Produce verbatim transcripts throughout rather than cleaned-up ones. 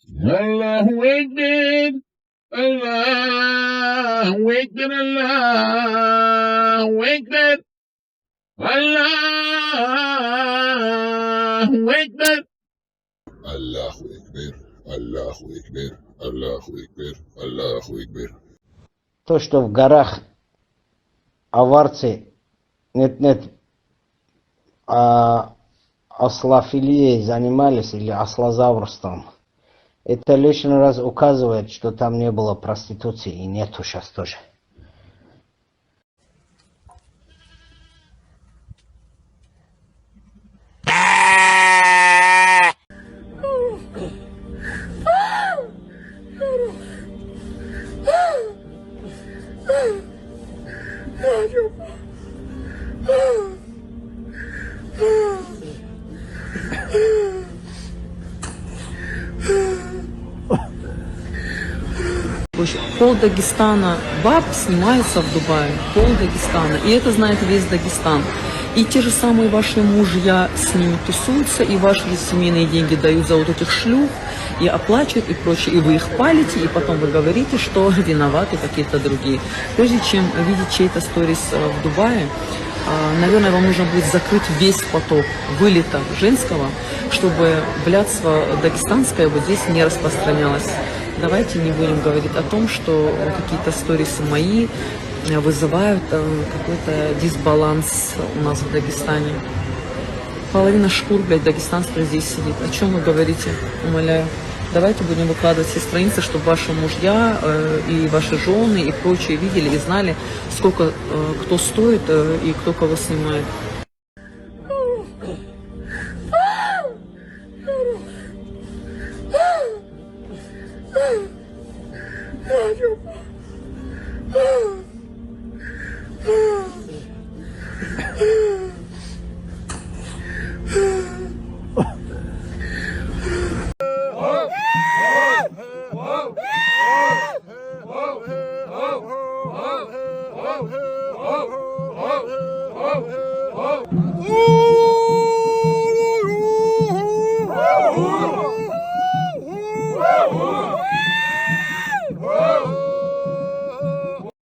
الله أكبر. الله أكبر. الله أكبر. الله أكبر. الله أكبر. الله أكبر. الله أكبر. الله أكبر. То, что в горах аварцы нет-нет, а, ослофилией занимались или ослозаврством, это лишний раз указывает, что там не было проституции и нету сейчас тоже. В общем, пол Дагестана баб снимается в Дубае. Пол Дагестана. И это знает весь Дагестан. И те же самые ваши мужья с ними тусуются, и ваши семейные деньги дают за вот этих шлюх, и оплачивают, и прочее. И вы их палите, и потом вы говорите, что виноваты какие-то другие. Прежде чем видеть чей-то сторис э, в Дубае, а, наверное, вам нужно будет закрыть весь поток вылета женского, чтобы блядство дагестанское вот здесь не распространялось. Давайте не будем говорить о том, что какие-то сторисы мои э, вызывают э, какой-то дисбаланс у нас в Дагестане. Половина шкур, блядь, дагестанских здесь сидит. О чем вы говорите? Умоляю. Давайте будем выкладывать все страницы, чтобы ваши мужья э, и ваши жены и прочие видели и знали, сколько э, кто стоит э, и кто кого снимает.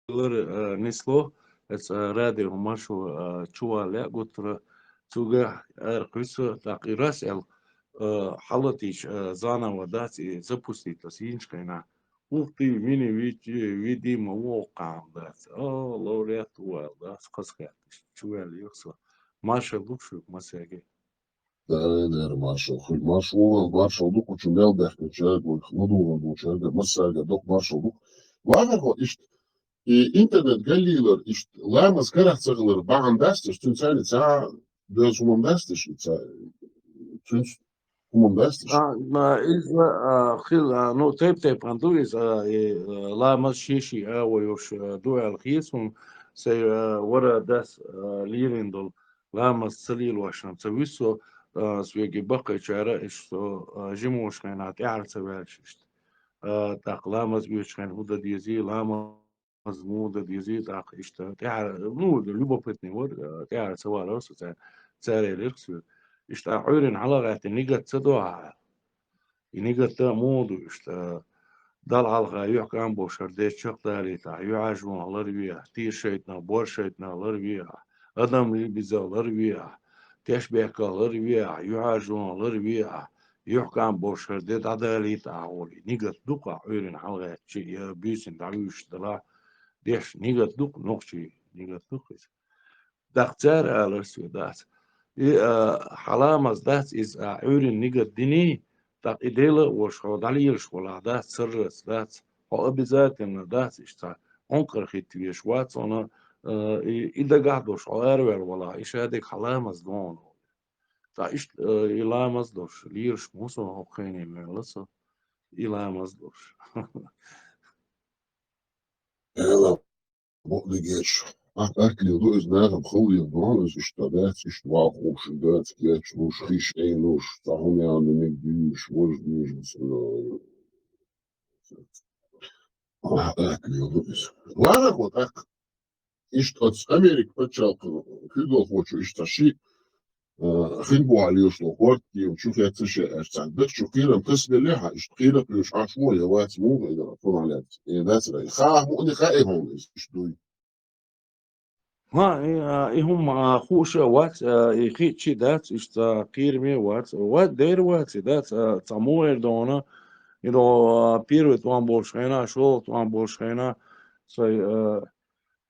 Лар, э, несло, эц, э, радио маршо, э, чувал ле гуттара, цуга эр куьса, так и раз эл, э, халатич, э, заново дац, и запустить лас инчкайна. Ух ты, мини вич, видимо, вокхам дац. О, лауреат уал дац, каскатиш, чувал юхса. Маршал лукшук масяги. Да, да, маршал, хуй, маршал, маршал, ду кучу мел бехкача, гой, хмуду, гуча, масяга, док маршал, ду. Ладно, хо, ишт, и интернет галилар, ишт, ламаз карах цаглар, баган дастиш, цунцани ца, да, сумам дастиш, ца, цунц, сумам дастиш. А, на, из, а, хил, а, ну, тейп, тейп, анду из, а, и, а, ламаз шиши, а, ой, уж, а, дуэл хисун, сей, а, вара дас, а, лириндул, ламаз ца лилвашан, ца висо, а, свеги бакайчара, ишто, а, жимошкайна, тяр ца вяльшишт. А, так, ламаз вичкайн, уда дизи, ламаз муда дизи, так, ишта, тяр, ну, любопытный вот, а, тяр ца валар, со ца, ца релер, свет. Ишта, уйрин, халагати, нигат ца дуа. И нигат ца муду, ишта, Дала хьалха юхькам бошар де чакхдалийтахь, юхьажунах ларвиахь, тийр шайтнах, бор шайтнах ларвиахь, адам либиза ларвиахь, тешбехках ларвиахь, юхьажунах ларвиахь, юхькам бошар де дӀадалийтахь гӀоли. Нигат дукха Ӏуьйрин хьалгӀаьччи я буьйсин дӀавуьйш дала деш нигат дукха нохчий, нигат дукха иза. Дахцар алар су дац. И, а, хьаламаз дац из, а, Ӏуьйрин нигат дини, так и дела вош хьо дӀалелаш валахь дац, саррас дац. Хьо обязательно дац иштта. Онкъар хитвеш вац, она, а, и, и дагахь дош хьо аравер валахь, и шадик хьаламаз дон. Та ишт, а, и ламаз дош, лираш мусо хьо кхайне меласа, и ламаз дош. Эла, бо дигеш. Ахь атлил ду, из нахам халлил ду, из иштта дац, иштта вахуш дац, кеч луш, хиш эй луш, цахун яна миг дуьйш, вож дуьйш, э, ахь атлил ду из. Ладно, вот так. Иштта оц Америка паччалкхо, куьйгалхочо иштта ши хин бухьа леш ло, хӀорд кема чу хетца ше аьш цхьаьна. Дагчу кхерам касбеллехьа, иштта кхерам леш Ӏаш вон, я вац муха, и дара, тхуна лаьц. Э, дацара. Ха, муъни ха, э, хьона, иштта дуй. Ма, и, а, и хӀума, а, хууша вац, а, и хи чи дац, иштта кхераме вац. Вац, дер вац, и дац, а, ца муэр дона, и до, а, первый туан болш хена, шо туан болш хена, сай, а,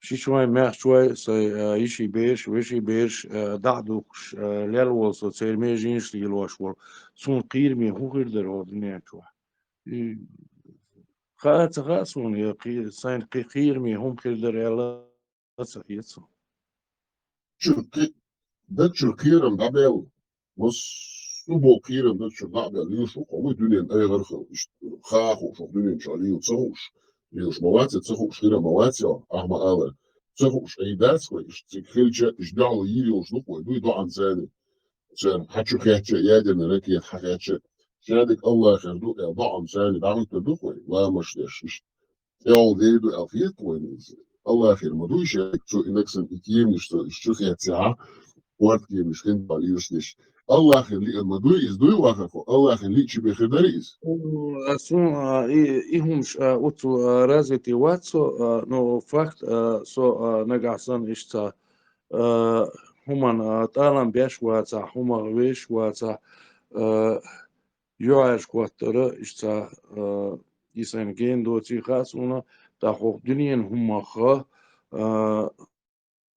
ши чуай, мех чуай, сай, а, иши беш, веши беш, а, да духш, а, лел вол со, церме жинш лилош вол. Сун кхераме ху хир дер о дуния чуа. И ха ца ха сун, я кхи-, сайн кхи-, кхераме хум хир дер эла. Ца хецу. Чурки, да чуркирам дабел. Вос субо кирам да чур дабел. Юш у кому дунен айгар хал. Иш хаху шо дунен чо лил цахуш. Лил шмалаце цахуш хира малаце. Ахма ала. Цахуш айдац кой иш цик хилча иш дал йири уш лук кой. Дуй доан цани. Цен хачу хяча ядерный ракет хача. Шадик Аллах хер ду, э, доан цани. Давит ду кой. Ламаш деш иш. Эол дейду эл хет войниз. Аллахир ма дуй шек цу инаксан икимниш цу иш чу хет ца. Вард кимниш хин бал иршниш. Аллахир ли ма дуй из дуй вахахо. Аллахир ли чи бехир дари из. М, а сун, а, и, и хумш, а, уцу, а, развитый вацо, а, но факт, а, со, а, нагасан ишца, а, хуман, а, талам беш ваца, хумар веш ваца, а, юаш коттара, ишца, а, исен ген доци хасуна, та хох дуньен хумаха, а,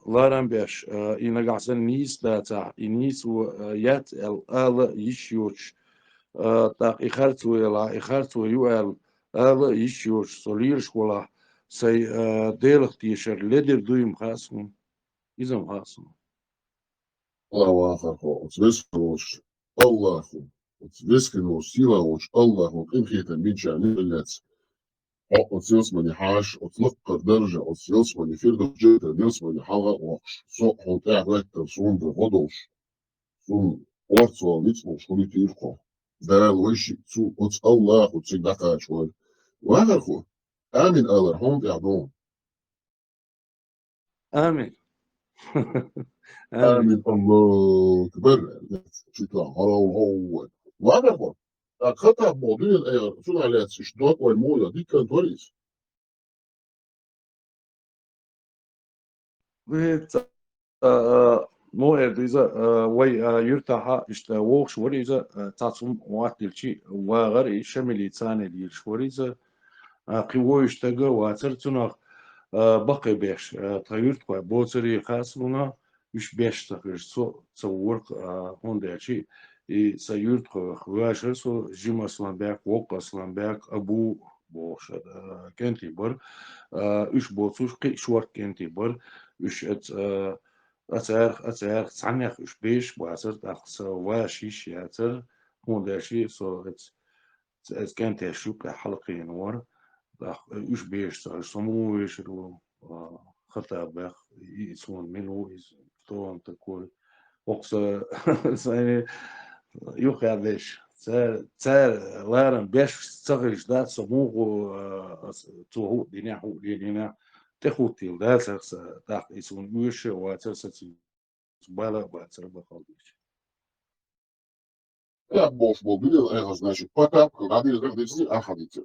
ларам беш, а, и нагасан нис даца, и нис у, а, ят эл ала иш юч, а, так и харцу эла, и харцу ю эл ала иш юч, со лирш кола, сай, а, делах тишер, ледер дуим хасун, изам хасун. Аллаху ахар хо, оц вескалош, Аллаху, оц вескалош, силаош, Аллаху, къин хетам бинча, нилец. Хо, оц ёсмани хаш, оц лаккар даржа, оц ёсмани фирдош джета, ёсмани хала охш, со, хо, тя вектор, сунда, годош. Сун, орцо, ницмош, хули тирхо. Дал вайши, цу, оц Аллаху, цик дакач вай. Вахар хо, амин алар, хом тя дон. Амин. Амин. Амин. Аллаху акбар. Чита, харау, хау. Ладно, вот. А хата бо, дин, э, сюда лец, иш дот, ой, моя, дикан торис. Вец, а, а, мо эрдиза, а, вай, а, юртаха, ишта, вохш вариза, а, цацум ватилчи, вагар, и шамили цане дирш вариза, а, кивоиштага вацар цунах, а, бакъе беш, а, та юрткой боцари хасуна, уш беш цахир со, ца ворк, а, хондячи, и са юрткой вашар со, Жим Асланбек, Вок Асланбек, Абу, бохша, а, кенти бар, а, уш боцуш, киш ворк кенти бар, уш эц, а, ацарх, ацарх, цанях уш беш, бацар, тахса, вашиш, яцар, хондячи, со, эц, эц кенте шук, а, халкин вар, тах, уш беш, са, саму вешру, а, хата бах, и, и сон мину, и кто он такой. Окса, сани, юхя беш. Цар, цар, ларам беш, цагиш да, саму, а, цу ху, диня ху, диня. Те хутил, да, царса, так, и сон уйше, ва царса ци, бала, ва цар бахал беш. Я бош бол, билел, э, значит, Потапка, гадил, гадил, аха, дитя.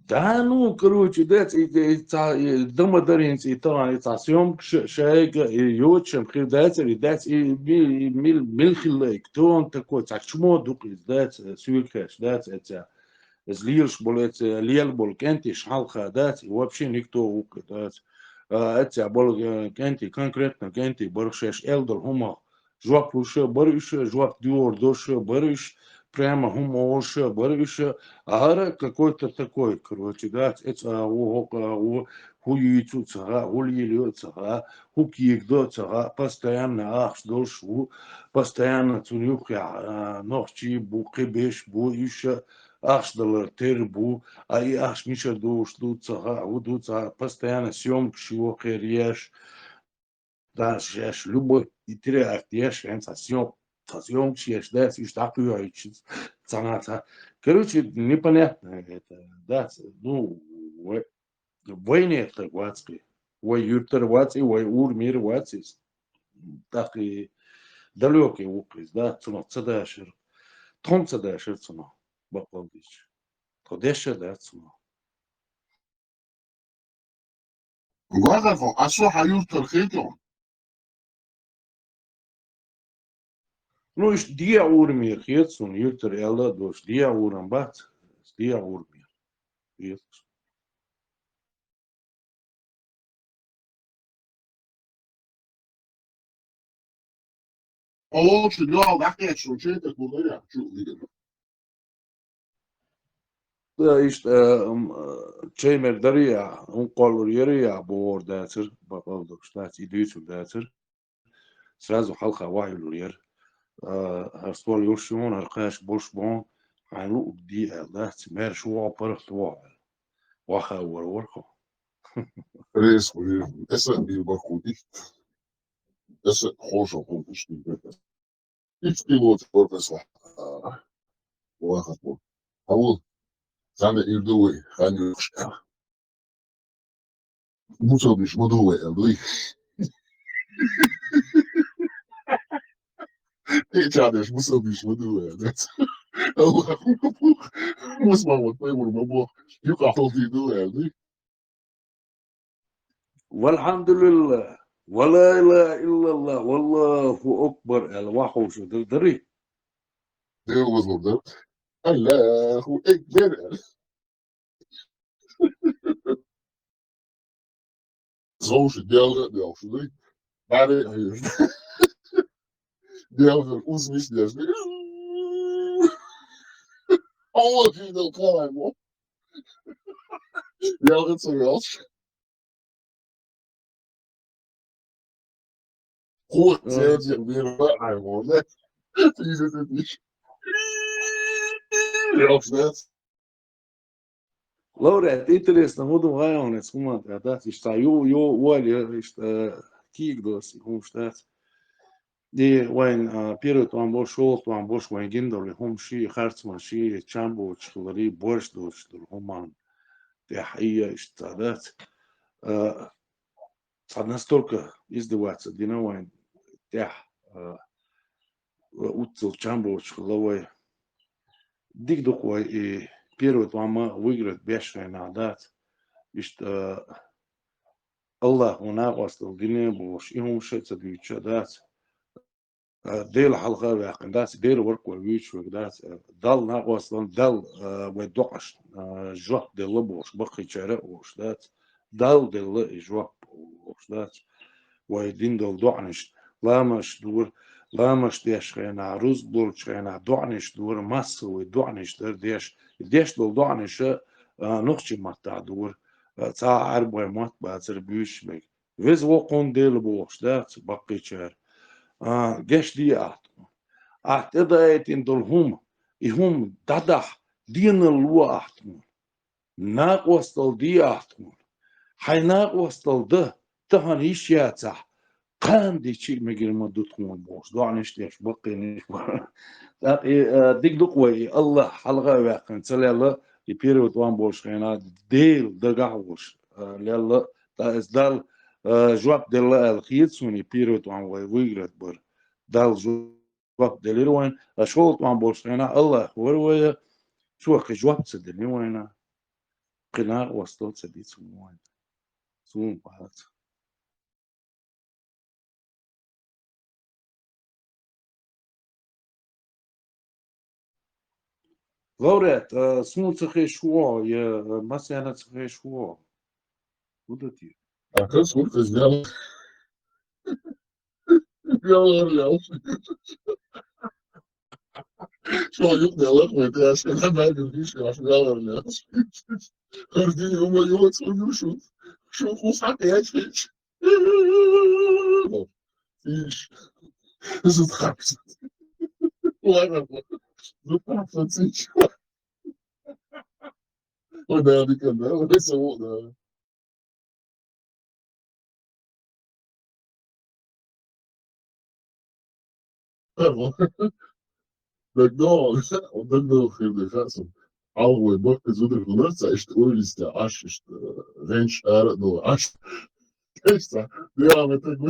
Да, ну, короче, да, и, и, ца, и, дома даринц, и талан, и ца съёмка, ш-, шайга, и ёчем, хир, да, и, да, и, ми-, и мил-, милхилай, кто он такой, ца чмо дук, и, да, сюркеш, да, это, из лилш бол, это, лел бол, кенти, шалха, да, и вообще никто ук, да, а, это, бол, э, кенти, конкретно, кенти, бархшеш, элдол, хумах, Жоп луша бар уша, жоп диор доша бар уш, прямо хум оша бар уша. Ара какой-то такой, короче, да, эц, а, у, хок, а, у, ху юйцу цага, ху лилио цага, ху кигдо цага, постоянно ахш дош, ху, постоянно цунюхя, а, нохчи бу, кибеш бу, уша, ахш далар тер бу, а и ахш миша дош ду цага, ху ду цага, постоянно съёмка шиво хер еш. Да, шеш, любой интерактия, шен, са съём-, са съёмка, шеш, да, иш такой, иш, цана, ца. Короче, непонятно это, да, ц-, ну, вой-, войне это вацки. Вой юртер ваци, вой ур мир ваци. тӀаккха и далёкий ву-кх иза, да, цунах ца дашар, тхо-м ца дашар цунах, бакъдолча. Тхо дешаш а дац цунах. Вахар хьо, а со хьан юртара хетий хьуна? Ну, иштта дехьа урамера хета суна, юртара аьлла а долуш, дехьа урам бац, дехьа урамера хета суна. Хьо волчу дуьхьал дӀакхеташ волчу чай тӀе кхулларий, чу вигина? Да, иштта, э, м, э, чай мер дарий ахь, хӀун кхоллалур ярий ахь, бохур дацара, бакъал долуш дац, и дуьйцур дацара. Сразу хьалха вахьа йиллар яра. Э, хӀара стол йолуш ю хьуна, хӀара кхача болуш бу хьуна, хьайна луъург де аьлла дац, маьрша вогӀу, паргӀат вогӀу аьлла. Ваха вара вара хьо. Реза ву, реза ву. Эса а бийр баккху ди. Эса а хожа хьуна иштта. Иштта лоцу профессор. Вахар хьо. Хьавол. Цхьаьна ир ду вай, хан юкъаш. Мусалдиш ма ду вай, аьлла дуй. Течадеш мусалдиш ма ду вай, аьлла. Аллаху акбар. Мусалман пайгӀамбар ма боху. Юкъахь хьулдий ду вай, аьлла дуй. Валхьамдулиллах, ва ла илаха иллаллах, валлаху акбар аьлла, ваховша дар дарий? Дела вазлур дар. Аллаху акбар аьлла. Зовша делха а делхаш дуй. Баре а хьоьжуш. Делха узмис деш дуй. Аллах хьийдал кхалай мо. Делха ца велш. Кхо церзех бийр баьӀай мо, да? Физа тетиш. Делхаш дац. Лауреат, интересно, хӀун ду гӀайгӀанец хӀуманна тӀехь дац, иштта ю, ю, оли, иштта, кийга доцу хӀумаш дац. И вайн, а, первый тӀом болуш, шолгӀа тӀом болуш вайн гина долу и хӀума ши, харцман ши, чам боцуш хилари, борш доцуш долу хӀуманна тӀехь и я иштта дац. А, цхьа настолько издеваться дина вайн тӀехь, а, уццул чам боцуш хилла вай. Дика ду-кх вай и первый тӀом выиграть беш хенахь дац. Иштта, а, Аллахо накъосталла дина бохуш, и хӀума ша а ца дуьйцуш а дац. А, Дела хьалха а ваьккхина дац, Дела вара-кх вай вуьйцуш верг дац. А, Далла накъосталла, Далла, а, вай доӀанашна, а, жоп делла бохуш, баккхийчара а олуш дац. Далла делла и жоп бохуш дац. Вай дина долу доӀанаш, ламазаш дора, ламазаш деш хенахь, рузба долчу хенахь доӀанаш дора, массо а вай доӀанаш дара деш. И деш долу доӀанаш а, а, нохчийн маттахь дора. А, цхьа а Ӏаьрбойн мотт бацара буьйцуш берг. Веза воккхун Дела бохуш дац баккхийчара. А, гечдехьа ахь тхуна. Ахь тӀедаийтина долу хӀума, и хӀума дӀадахьа, денал ло ахь тхуна. Накъосталла де ахь тхуна. Хьайн накъосталла дан тахана йиш яцахь, кхана дичи а мегар ма ду тхуна бохуш, доӀанаш деш баккхийнаш бара. ТӀаккха и, а, дика ду-кх вай, и Аллах хьалха а ваьккхина ца лелла, и первый тӀом болуш хенахь Дела дагахь а волуш, а, лелла, ТӀаккха иза Далла, а, жоп делла аьлла хета суна, и первый тӀом вай выиграть бара. Далла жоп делира вайна. А шолгӀа тӀом болуш хенахь Аллах вара вай, цо кхин жоп ца дина вайна. Кхин накъосталла ца дина вайна. Суна бац. Лауреат, а, суна ца хезаш ву хьо, я, а, массарна ца хезаш ву хьо? ХӀун ду те? А хӀара суна хезна ял. Ял, ял. Шо юкъ делла, хӀой, те аш, на, на, гуш, аш, ял, ял. ХӀара дин, хӀума, юкъ, цу, ю, шу. Шу, ху, ха, те, аш, хич. Иш. Зуд хапс. Ладно. Зуд хапс, цич. Ой, да, дика, да, ой, со, да. Ага. ДагадогӀу, дагадогӀу хир ду хаьа суна. Хьалха вай баккхий зударий хиларца, иштта ойла йисте Ӏаш, иштта, гӀенчаш ара а долу Ӏаш. Тешца, дера ма тегу.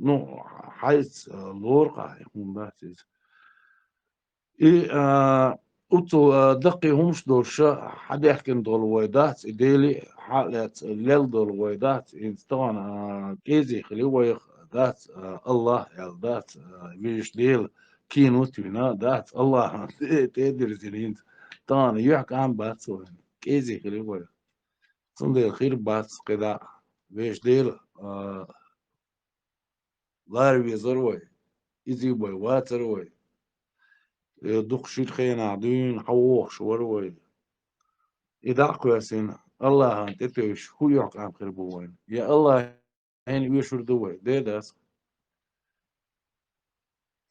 Ну, хьайца, а, лорхьа, хӀума дац иза. И, а, уцу, а, даккхий хӀумаш долуш хьадаьхкина долу вай дац, и Дели хьа а лаьцна лелла долу вай дац, хӀинца тахана, а, кӀезиг хили вайх дац, а, Аллах аьлла дац, а, везачу Дела кийна вина дац, Аллахьан тӀе-, тӀедирзина хӀинца тахана юьхькӀам бац вайна, кӀезиг хили вайх. Цундела хир бац кхидӀа, везачу Дела, а, лара везара вай, изий вай вацара вай. Э, дукха шира хенахь дуьйна хьан вохуш вара вай. И дӀа а кхоьссина, Аллахьан тӀетевжаш хӀун юьхькӀам хир бу вайна? Я Аллахьана оьшур ду вай, де дац?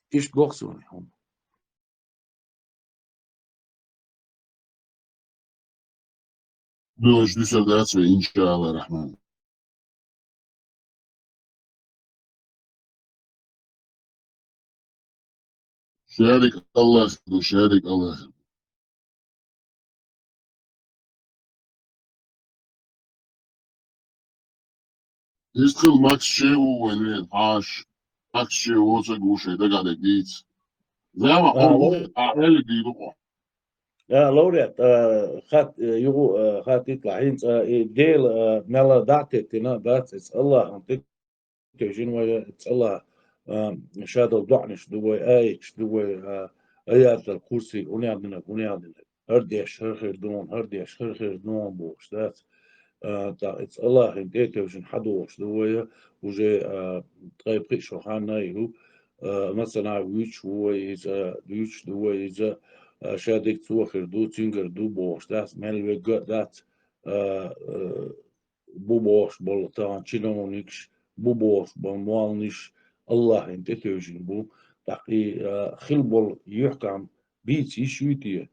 Иштта боху суна хӀума. Дуьйш дуьсур дац вай, иншаАллахӀ Рахьман. Шадерг АллахӀ ду, шадерг АллахӀ ду. Иштта хила Макс Че ву вайн вен хьаша. Макс Че воцург ву шайн дагахь дерг дийца. Зама А, хьо ву, лаур-, а, элли дийр ду хьо. а, лауреат, а, хат, а, югу, а, хаттийта хӀинца, а, и Дела, а, мел дӀа а теттина, дац иза Аллахьан тӀе тевжина вай, цӀала, а, шадолу доӀанаш ду вай, аяташ ду вай, а, аятал курси, хӀунех динарг, хӀунех динарг. ХӀара деш хӀара хир дуна, хӀара деш хӀара хир дуна бохуш дац. А, тӀаккха и цӀалахин тӀе а тевжина хьадогӀуш ду вай, уже, а, ткъе пхиъ шо хан а ю, а, массанхьа вуьйцуш ву вай иза, дуьйцуш ду вай иза, а, шадерг цо хир ду, цуьнгара ду бохуш дац, мел верг а дац, а, а, бу бохуш болу тахана чиновникаш, бу бохуш болу молланаш Аллахьан тӀе тевжина бу. ТӀаккха и, а, хила болу юьхькӀам бийца йиш юй те?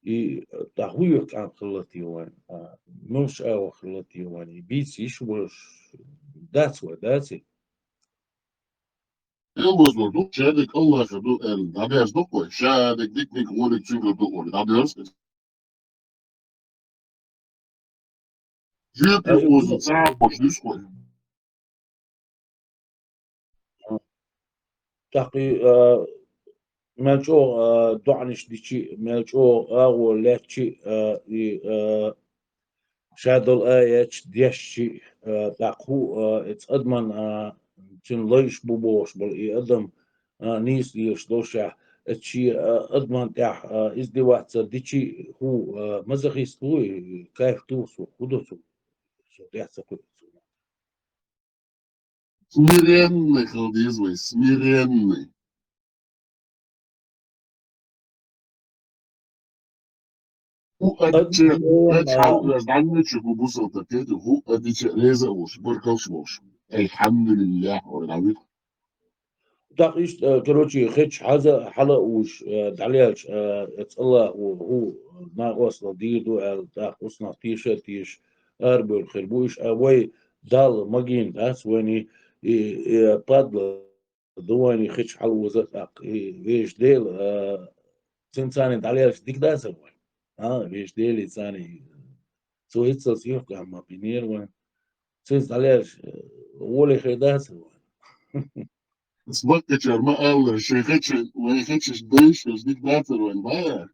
И, а, тӀаккха хӀун юьхькӀам хилла те вайн? А, муьлш агӀо хилла те вайн? И бийца йиш болуш дац вай, дац и? Элбазлар ду, шадерг Аллахьа ду аьлла, дӀаберза ду-кх вай, шадерг диканиг, вониг цуьнгара ду олий, дӀаберза. Жоьпе оза цхьа а бош дуьсу-кх вай. ТӀаккха и, а, мел чӀогӀа, а, доӀанаш дичи, мел чӀогӀа агӀо лаьттачи, а, и, а, шадолу аяташ дешчи, а, тӀаккха хӀу, а, эца адаман, а, цуьнан лайш бу бохуш болу и адам, а, нийса лелаш долушехь, эца шен, а, адаман тӀехь, а, издеваться дичи хӀу, а, мазохист ву и, кайф ду цо, хӀу ду цо? Со тӀех ца кхуьу цо. Смиренный хила деза вай, смиренный. ХӀу а дича, хӀу а дича, хьал а дӀанначу хӀу бусалба тӀе, хӀу а дича реза а волуш, баркаллаш а волуш. Альхьамдулиллах, ой, дӀавита. ТӀаккха иштта, э, короче, хечча хьаза, хьала а уьш, э, дӀалелча, э, цӀала а хӀу, хӀу, накъостал дийр ду аьлла, тӀаккха уснах теша а теша, арабевлла хир бу уьш, а вай Далла магийна дац вайна и, и, падла ду вайна хечча хьала оза а тӀаккха, и вежа Дела, а, цуьнан царна дӀалелча дика дацара вай? А, вежа Дела царна, цо хӀинццалц юьхькӀам ма бинера вайна. Цуьнца дӀалелча, э, гӀоле хир дацара вайна? Ас баккхачара ма аллара, шайн хечча, вайн хечча дайша, дика дацара вайна, бая.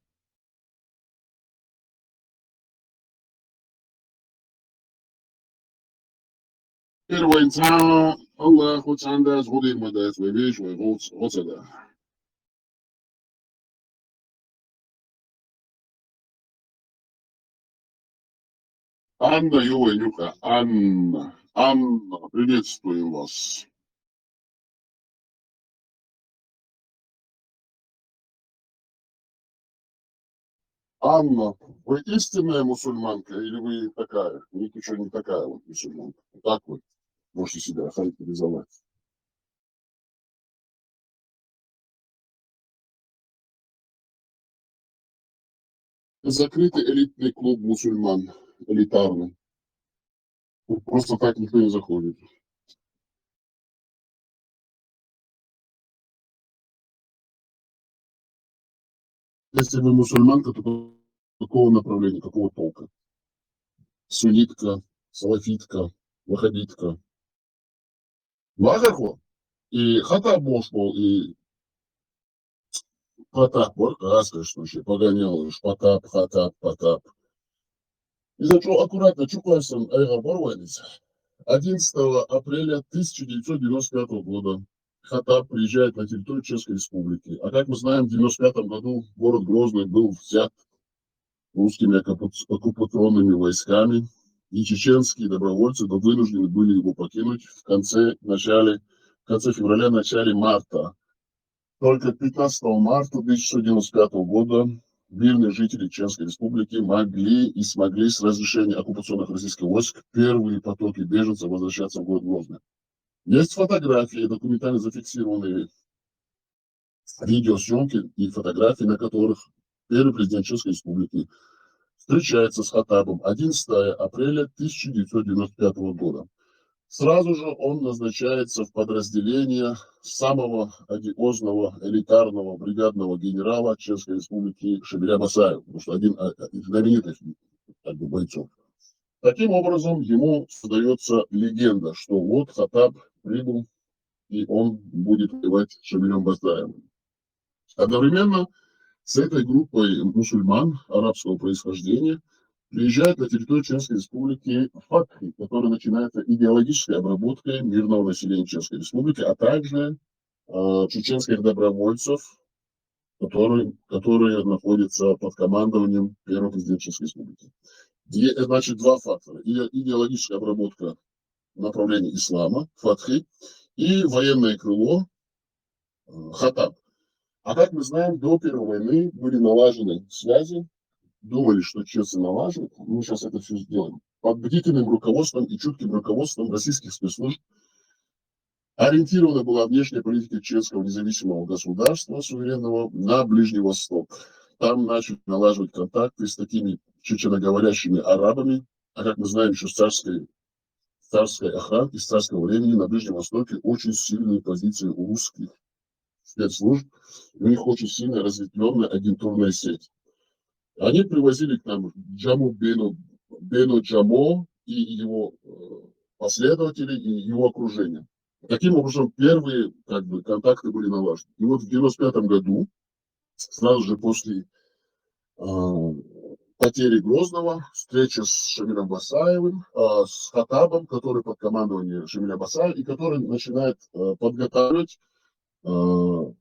Первый цхьа Аллахо цхьаьна дац, гӀо дийр ма дац, вай веш, вай гӀо ца, гӀо ца да. Анна ю вайн юкъа, Анна. Анна, приветствуем вас. Анна, вы истинная мусульманка или вы такая? Вы еще не такая вот мусульманка. Вот так вот можете себя охарактеризовать. Закрытый элитный клуб мусульман, элитарный. Просто так никто не заходит. Если вы мусульманка, то какого направления, какого толка? Суннитка, салафитка, ваххабитка. Вахархо? И Хаттаб болуш болу и Потап бар, гӀазкхаша вообще погонял уж: Потап, Хаттаб, Потап. Иза чӀогӀа аккуратно чу кхоьссина айхьа бар вайн иза. Одиннадцатого апреля тысяча девятьсот девяносто пятого года Хаттаб приезжает на территорию Чеченской Республики. А как мы знаем, в девяносто пятом году город Грозный был взят русскими оккупа-, оккупационными войсками, и чеченские добровольцы вынуждены были его покинуть в конце, начале, в конце февраля, начале марта. Только пятнадцатого марта тысяча девятьсот девяносто пятого года мирные жители Чеченской Республики могли и смогли с разрешения оккупационных российских войск первые потоки беженцев возвращаться в город Грозный. Есть фотографии, документально зафиксированные видеосъёмки и фотографии, на которых первый президент Чеченской Республики встречается с Хаттабом, одиннадцатого апреля тысяча девятьсот девяносто пятого года. Сразу же он назначается в подразделение самого одиозного, элитарного бригадного генерала Чеченской Республики Шамиля Басаева, потому что один, а, из знаменитых, как бы, бойцов. Таким образом, ему создаётся легенда, что вот Хаттаб прибыл, и он будет воевать с Шамилём Басаевым. Одновременно с этой группой мусульман арабского происхождения приезжает на территорию Чеченской Республики Фатхи, которая начинается идеологической обработкой мирного населения Чеченской Республики, а также, э, чеченских добровольцев, которые, которые находятся под командованием первого президента Чеченской Республики. Е-, значит, два фактора. Иде-, идеологическая обработка направления ислама, Фатхи, и военное крыло, э, Хаттаб. А как мы знаем, до Первой войны были налажены связи, думали, что чеченцы налаживают, мы сейчас это всё сделаем. Под бдительным руководством и чутким руководством российских спецслужб ориентирована была внешняя политика чеченского независимого государства, суверенного, на Ближний Восток. Там начали налаживать контакты с такими чеченоговорящими арабами, а как мы знаем, ещё с царской, царской охраны, из царского времени на Ближнем Востоке очень сильные позиции у русских спецслужб, у них очень сильно разветвлённая агентурная сеть. Они привозили к нам Джаму бину, бину Джаму и его, э, последователей, и его окружение. Таким образом, первые, как бы, контакты были налажены. И вот в девяносто пятом году, сразу же после, э, потери Грозного, встреча с Шамилём Басаевым, э, с Хаттабом, который под командованием Шамиля Басаева, и который начинает, э, подготавливать, э,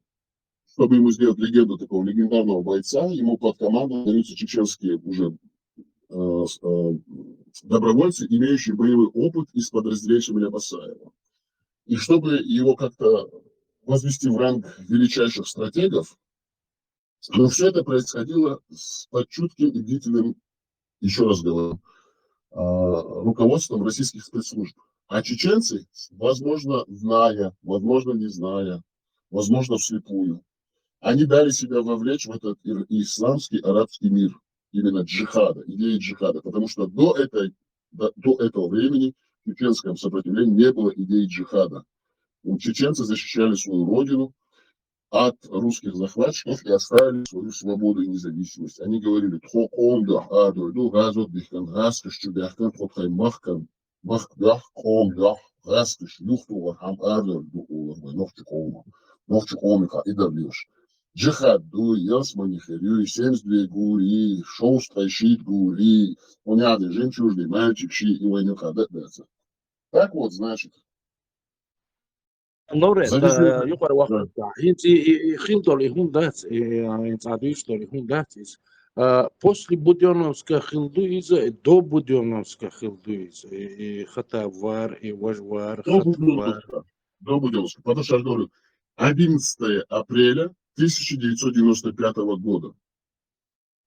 чтобы ему сделать легенду такого легендарного бойца, ему под команду даются чеченские уже, э, с-, э, добровольцы, имеющие боевой опыт из подразделений Шамиля Басаева. И чтобы его как-то возвести в ранг величайших стратегов, но всё это происходило с, под чутким и бдительным, ещё раз говорю, а, руководством российских спецслужб. А чеченцы, возможно, зная, возможно, не зная, возможно, вслепую, они дали себя вовлечь в этот ир-, исламский арабский мир, именно джихада, идеи джихада, потому что до этой, до, до этого времени в чеченском сопротивлении не было идеи джихада. У чеченцы защищали свою родину от русских захватчиков и оставили свою свободу и независимость. Они говорили: «Тхо къомдохь арадойду, гӀазот дихкан, гӀазкхаш чу баьхкан, тхо тхайн махкан, махкдохь, къомдохь, гӀазкхаш юхатухар хӀама арадойду», олура вай нохчи къомо. Нохчи къоман хьаидар лелаш. Джихад дуй, ялсмани хир юй, семьдесят две гури, шовзткъе шийтта гури, он яхьди жемчужный мальчик ши, и вайна юкъа дакъа дацар. Так вот, значит, Лаврент, за визит, а, юкъара вахтунца. ХӀинца и, и, и хила долу и хӀума дац, и, и, и цӀа дуьйцуш долу и хӀума дац иза. А, после Будённовска хила ду иза, и до Будённовска хила ду иза. И, и Хаттаб вар, и важа вар, Хаттаб вар. До Будённовска. До Будённовска. Потому что я же говорю, одиннадцатое апреля тысяча девятьсот девяносто пятого года.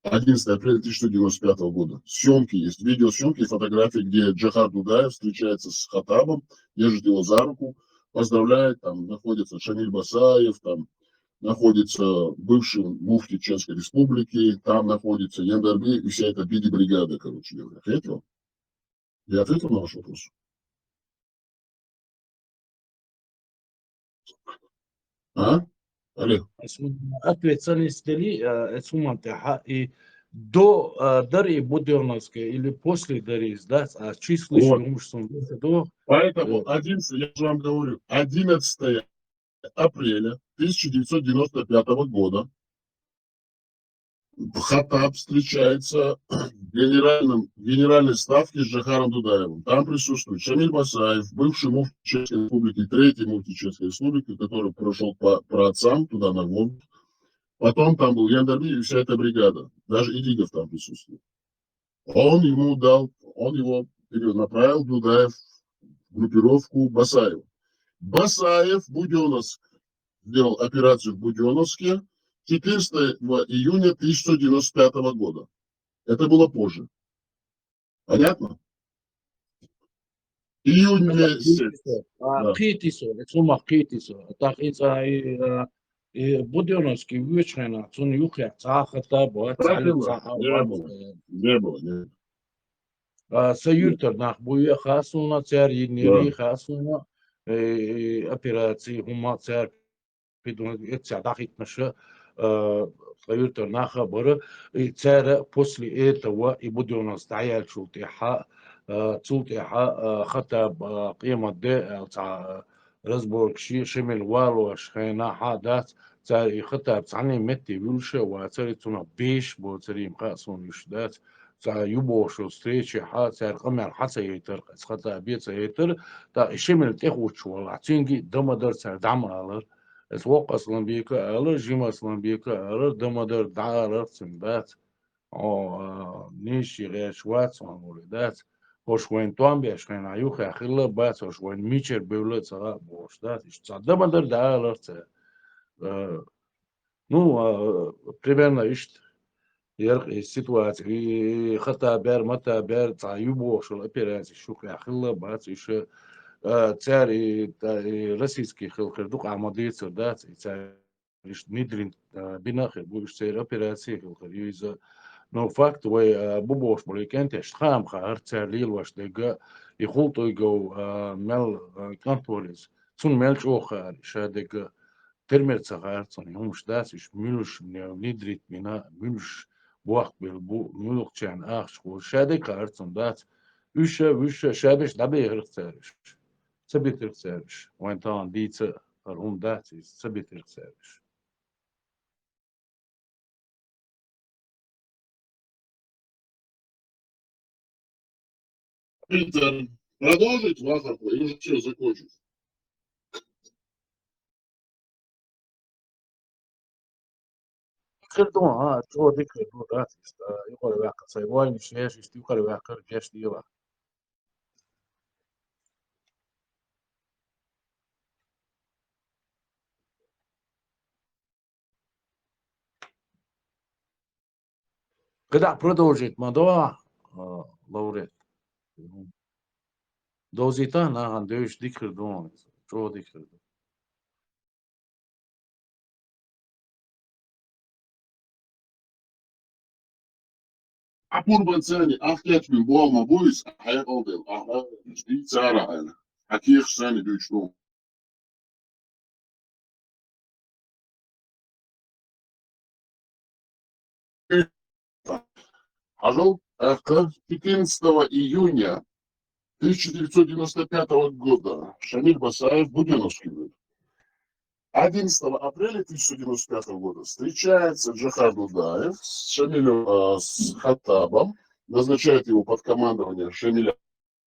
Одиннадцатое апреля тысяча девятьсот девяносто пятого года. Съёмки есть, видеосъёмки и фотографии, где Джохар Дудаев встречается с Хаттабом, держит его за руку, поздравляет, там находится Шамиль Басаев, там находится бывший муфти Чеченской Республики, там находится Яндарбиев, и вся эта биди-бригада, короче говоря. Ответил? Я ответил на ваш вопрос? А? Алло. Ответ ца нисдели, а, эцу мантехьа и до, а, дари Будённовская или после дари, да, а числуш Вот. Юмуш сун до. Поэтому Э. одиннадцатое, я же вам говорю, одиннадцатое апреля тысяча девятьсот девяносто пятого года Хаттаб встречается в генеральном, в генеральной ставке с Джохаром Дудаевым. Там присутствует Шамиль Басаев, бывший муфти Чеченской Республики, третий муфти Чеченской Республики, который прошел по праотцам туда на Волгу. Потом там был Яндарби и вся эта бригада. Даже Идигов там присутствует. Он ему дал, он его перенаправил, Дудаев, в группировку Басаева. Басаев, Будённовск, сделал операцию в Будённовске четырнадцатого июня тысяча девятьсот девяносто пятого года. Это было позже. Понятно? Июнь месяц. А, Да. Кхетисо, это сумах Кхетисо. Так и ца-, и, а, и Будённовский вычхена, цун юхе, цаха та, бо, Правильно. цали, ца-, а, Не а, было. э, Не было, не было. а, са юртар нах буя хасуна, цар и Да. нери хасуна, э, э, операции хума цар пидун, это дахитнаша, э, са юртар наха бара, и цар после этого и Будённовск даял чул тиха, э, цул тиха, э, Хаттаб, э, къемат де, э, ца, разборкши, Шамиль валуаш хена ха дац, цар и Хаттаб цани метти вюлше, ва цари цуна беш, бо цари им хасун юш дац, ца юбошо встреча ха, цар къамяр ха ца етар, Хаттаб бе ца етар, та и Шамиль техуч вала, цинги дамадар цар дам алар, эс вок Асланбека алар, жим Асланбека алар, дамадар да алар цин дац. О, а, ниши геш вац, он ули дац. Хош вайн туан беш хена юхе хилла бац, хош вайн мичер бевла цага бош дац. Иш ца дамадар да алар ца. Э, ну, а, примерно ишт ярк и ситуация. И, и Хаттаб бер, Маттаб бер, ца юбошул операция шух я хилла бац, иш, э, цар и, та, и российский хил хир дук амадицар дац, и цар иш нидрин, а, бина хир, бу иш цар операция хил хир, юйза. Но факт вай, а, бу бош болик энтеш, хам хар цар лил ваш дега, и хулт ойгов, а, мел, а, контролиз. Цун мел чохар, ша дега, термер цахар, цун юмш дац, иш мюлш мне внедрить мина, мюлш буах бил бу, мюлх чан ахш ху, ша дега хар цун дац. Уша, уша, ша беш дабе хир цар иш. Ца битер цар иш. Вайн таан дица, архун дац, ца битер цар иш. Питер, продолжить вахаху или уже все закончить? Кирдун, а, то дикер, ну, да, тиста, юкар вакар, сай вальни шеш, ишти юкар вакар, геш дила. Когда продолжить, ма да, а, Лаврет. Дозита, на, ан деш дикер дун, то дикер дун. Апур банцани, ахтят мин буама буис, ахая олдел, аха, жди цара ана. Аких сани дючну. Ажал, аха, четырнадцатого июня тысяча девятьсот девяносто пятого года Шамиль Басаев, Будённовский был. Одиннадцатого апреля тысяча девятьсот девяносто пятого года встречается Джохар Дудаев с Шамилем, а, с Хаттабом, назначает его под командование Шамиля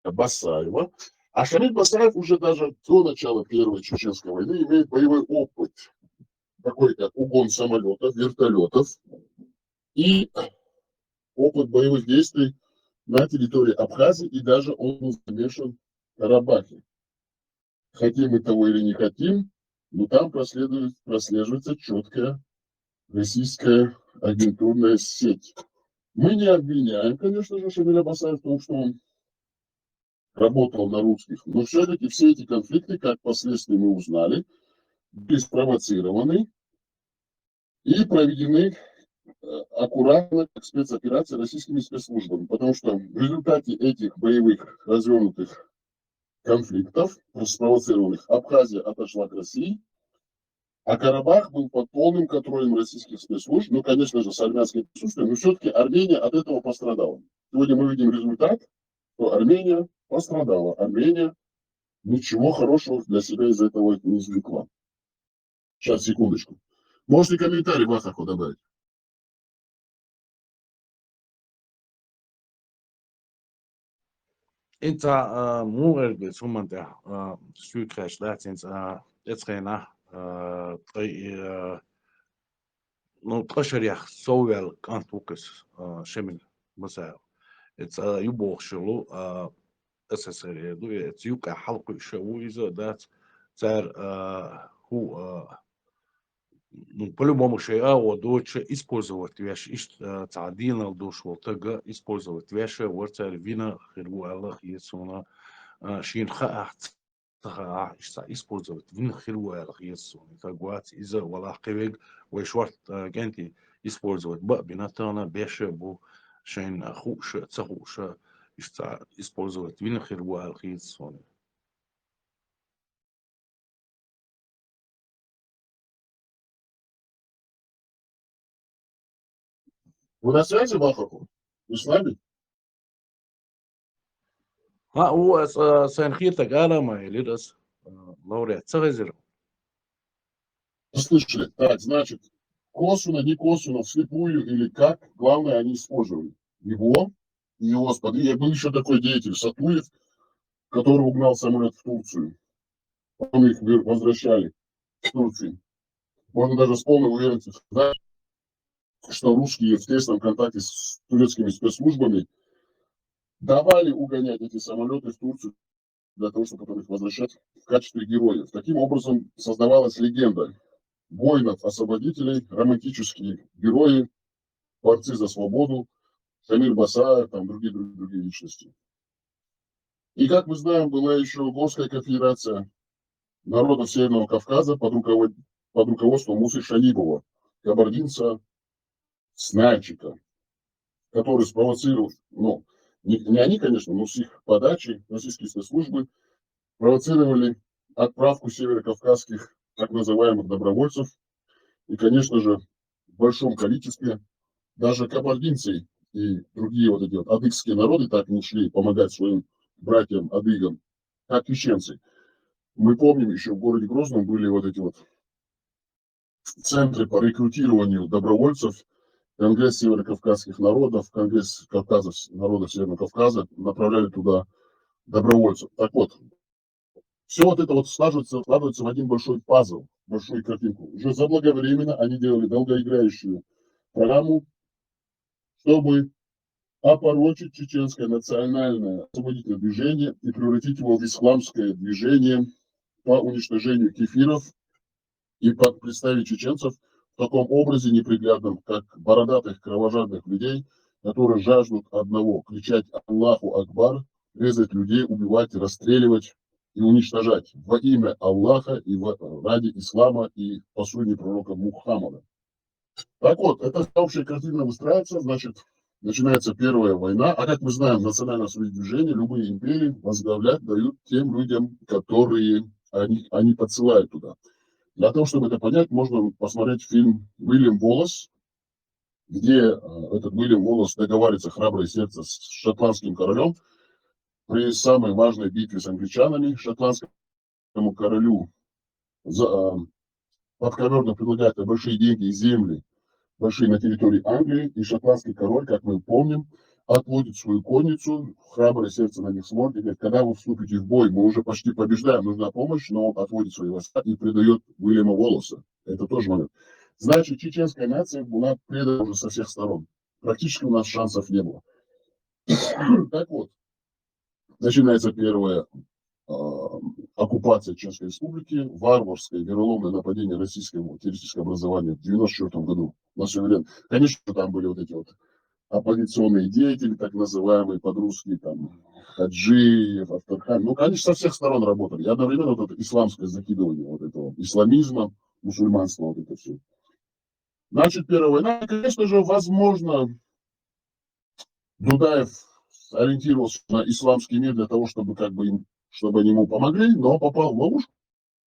Басаева. А Шамиль Басаев уже даже до начала Первой Чеченской войны имеет боевой опыт, такой как угон самолетов, вертолетов и опыт боевых действий на территории Абхазии, и даже он был замешан в Карабахе. Хотим мы того или не хотим, но там прослеживается, прослеживается четкая российская агентурная сеть. Мы не обвиняем, конечно же, Шамиля Басаева в том, что он работал на русских, но все-таки все эти конфликты, как впоследствии мы узнали, были спровоцированы и проведены, э, аккуратно, как спецоперации, российскими спецслужбами, потому что в результате этих боевых развернутых конфликтов, спровоцированных, Абхазия отошла к России, а Карабах был под полным контролем российских спецслужб, ну, конечно же, с армянским присутствием, но все-таки Армения от этого пострадала. Сегодня мы видим результат, что Армения пострадала. Армения ничего хорошего для себя из этого не извлекла. Сейчас, секундочку. Можете комментарий, Вахаху, добавить? Инца, а, мугӀерга цу ман тӀехь, а, суьйкхаьш дац, инца, а, эцхайна, а, ткъа, а, ну, ткъа шарах совваьлла кӀант ву кхуьс, а, Шамил Басаев. Эца, а, ю бохуш йолу, а, С С С Р ду, эца юкъа хьалкхуьуш а ву иза, дац, цара, а, хӀу, а, ну, по-любому шайн агӀо доцуш использовать веш, иштта, а, цхьа дийналла долуш волу таг использовать веш а вара цара вина хир ву аьлла хета суна, а, шена хаахь ца хаахь, иштта цхьа использовать вина хир ву аьлла хета суна. И таг вац иза, валахь кхин верг вай шорта, а, кӀентий использовать бан а бина, тахана беш а бу, шайна хууш а, ца хууш а, иштта цхьа использовать вина хир ву аьлла хета суна. Вы на связи, Вахапов? Вы с нами? А, у, а, с-, а, сайн хетаг ала ма элира ас, а, лауреат ца хезира. Слышали? Так, значит, косвенно, некосвенно, вслепую или как, главное, они использовали его и его сподвижника. Был еще такой деятель Сатуев, который угнал самолет в Турцию. Потом их вер-, возвращали в Турцию. Можно даже с полной уверенностью сказать, что русские в тесном контакте с турецкими спецслужбами давали угонять эти самолеты в Турцию для того, чтобы потом их возвращать в качестве героев. Таким образом создавалась легенда воинов-освободителей, романтические герои, борцы за свободу, Шамиль Басаев, там другие, другие, другие личности. И, как мы знаем, была еще Горская конфедерация народов Северного Кавказа под руковод-, под руководством Мусы Шаибова, кабардинца, с Нальчика, который спровоцировал, ну, не, не они, конечно, но с их подачи российские спецслужбы провоцировали отправку северокавказских так называемых добровольцев. И, конечно же, в большом количестве даже кабардинцы и другие вот эти вот адыгские народы так не шли помогать своим братьям адыгам, как чеченцы. Мы помним, еще в городе Грозном были вот эти вот центры по рекрутированию добровольцев, Конгресс северокавказских народов, Конгресс Кавказа, народов Северного Кавказа, направляли туда добровольцев. Так вот, все вот это вот складывается, складывается в один большой пазл, большую картинку. Уже заблаговременно они делали долгоиграющую программу, чтобы опорочить чеченское национальное освободительное движение и превратить его в исламское движение по уничтожению кефиров и под-, представить чеченцев в таком образе неприглядном, как бородатых кровожадных людей, которые жаждут одного: кричать «Аллаху Акбар», резать людей, убивать, расстреливать и уничтожать во имя Аллаха и во-, ради ислама и по сунне пророка Мухаммада. Так вот, эта общая картина выстраивается, значит, начинается Первая война, а как мы знаем, в национальном движении любые империи возглавлять дают тем людям, которые они, они подсылают туда. Для того, чтобы это понять, можно посмотреть фильм «Уильям Уоллес», где, э, этот Уильям Уоллес договаривается, храброе сердце, с шотландским королем при самой важной битве с англичанами. Шотландскому королю за, а, подковёрно предлагают большие деньги и земли, большие на территории Англии, и шотландский король, как мы помним, отводит свою конницу, храброе сердце на них смотрит и говорит: «Когда вы вступите в бой? Мы уже почти побеждаем, нужна помощь», но он отводит свои войска и предает Уильяма Уоллеса. Это тоже момент. Значит, чеченская нация была предана уже со всех сторон. Практически у нас шансов не было. Так вот, начинается первая, а, оккупация Чеченской Республики, варварское, вероломное нападение российского террористического образования в девяносто четвёртом году на суверен. Конечно, там были вот эти вот оппозиционные деятели, так называемые под русский, там, Хаджиев, Авторхан. Ну, конечно, со всех сторон работали. И одновременно вот это исламское закидывание вот этого исламизма, мусульманства, вот это все. Значит, Первая война, конечно же, возможно, Дудаев ориентировался на исламский мир для того, чтобы как бы им, чтобы они ему помогли, но он попал в ловушку,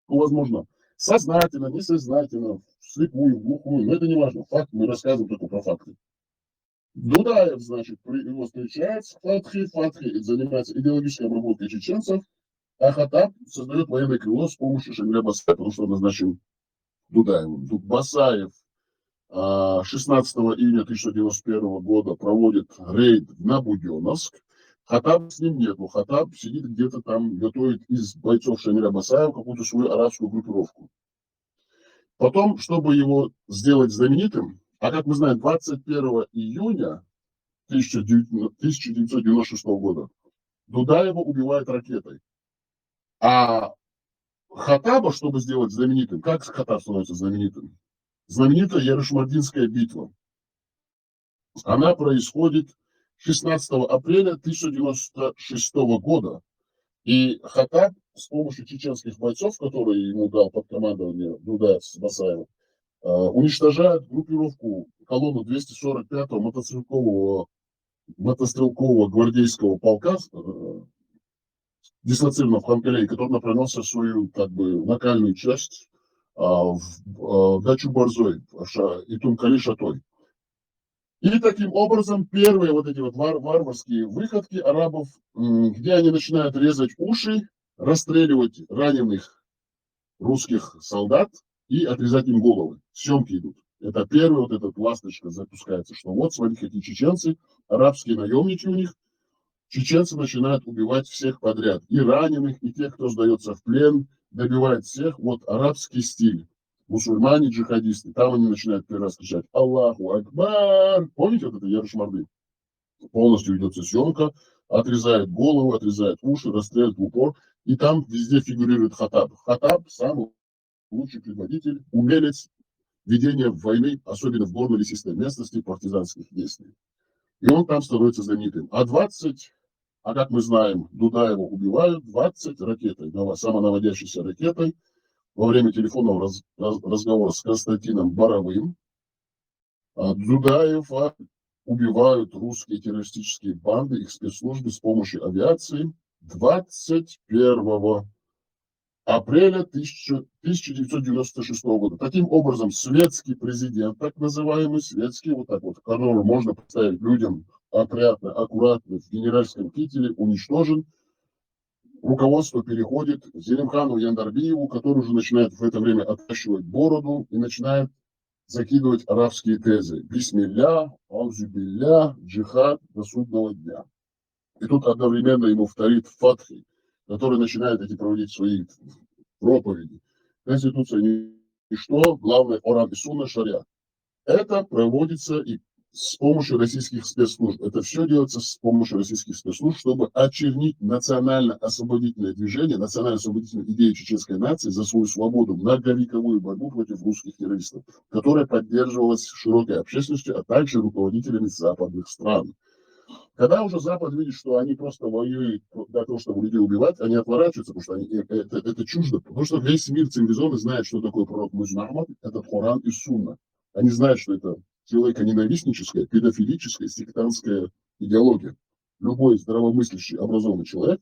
возможно, сознательно, несознательно, вслепую, в глухую, но это не важно. Факт, мы рассказываем только про факты. Дудаев, значит, при-, его встречает в Фатхе, Фатхе занимается идеологической обработкой чеченцев, а Хаттаб создает военное крыло с помощью Шамиля Басаева, потому что он назначен Дудаевым. Ду- Басаев а, шестнадцатого июня тысяча девятьсот девяносто первого года проводит рейд на Будённовск. Хаттаба с ним нету. Хаттаб сидит где-то там, готовит из бойцов Шамиля Басаева какую-то свою арабскую группировку. Потом, чтобы его сделать знаменитым, а как мы знаем, двадцать первого июня тысяча девятьсот девяносто шестого года Дудаева убивают ракетой. А Хаттаба, чтобы сделать знаменитым, как Хаттаб становится знаменитым? Знаменитая Ярышмардинская битва. Она происходит шестнадцатого апреля тысяча девятьсот девяносто шестого года. И Хаттаб с помощью чеченских бойцов, которые ему дал под командование Дудаев с Басаевым, э, уничтожает группировку, колонну двести сорок пятого мотострелкового, мотострелкового гвардейского полка, э, дислоцированного в Ханкалее, который направлялся в свою, как бы, локальную часть, а, в, а, дачу Борзой, в Ша- и Тункали Шатой. И таким образом первые вот эти вот вар- варварские выходки арабов, м, где они начинают резать уши, расстреливать раненых русских солдат и отрезать им головы. Съемки идут. Это первый вот этот ласточка запускается, что вот, смотрите, какие чеченцы, арабские наемники у них, чеченцы начинают убивать всех подряд, и раненых, и тех, кто сдается в плен, добивает всех. Вот арабский стиль, мусульмане, джихадисты, там они начинают первый раз кричать «Аллаху Акбар». Помните вот это Ярышмарды? Полностью ведется съемка, отрезает голову, отрезает уши, расстреливает в упор. И там везде фигурирует Хаттаб. Хаттаб самый лучший предводитель, умелец ведения войны, особенно в горно-лесистой местности, партизанских действий. И он там становится знаменитым. А двадцать, а как мы знаем, Дудаева убивают двадцать ракетой, нава- самонаводящейся ракетой во время телефонного раз- раз- разговора с Константином Боровым. А, Дудаева убивают русские террористические банды, их спецслужбы с помощью авиации двадцать первого апреля тысяча, тысяча девятьсот девяносто шестого года. Таким образом, светский президент, так называемый светский, вот так вот, которого можно представить людям опрятно, аккуратно, в генеральском кителе, уничтожен. Руководство переходит к Зелимхану Яндарбиеву, который уже начинает в это время отращивать бороду и начинает закидывать арабские тезы. Бисмилля, аузубилля, джихад до судного дня. И тут одновременно ему вторит Фатхи, который начинает эти проводить свои проповеди. Конституция ничто, главное Коран и Сунна, шариат. Это проводится и с помощью российских спецслужб. Это все делается с помощью российских спецслужб, чтобы очернить национально-освободительное движение, национально-освободительную идею чеченской нации за свою свободу, многовековую борьбу против русских террористов, которая поддерживалась широкой общественностью, а также руководителями западных стран. Когда уже Запад видит, что они просто воюют для того, чтобы людей убивать, они отворачиваются, потому что они, э, это, это чуждо. Потому что весь мир цивилизованный знает, что такое пророк Мухаммад, этот Коран и Сунна. Они знают, что это человеконенавистническая, педофилическая, сектантская идеология. Любой здравомыслящий, образованный человек,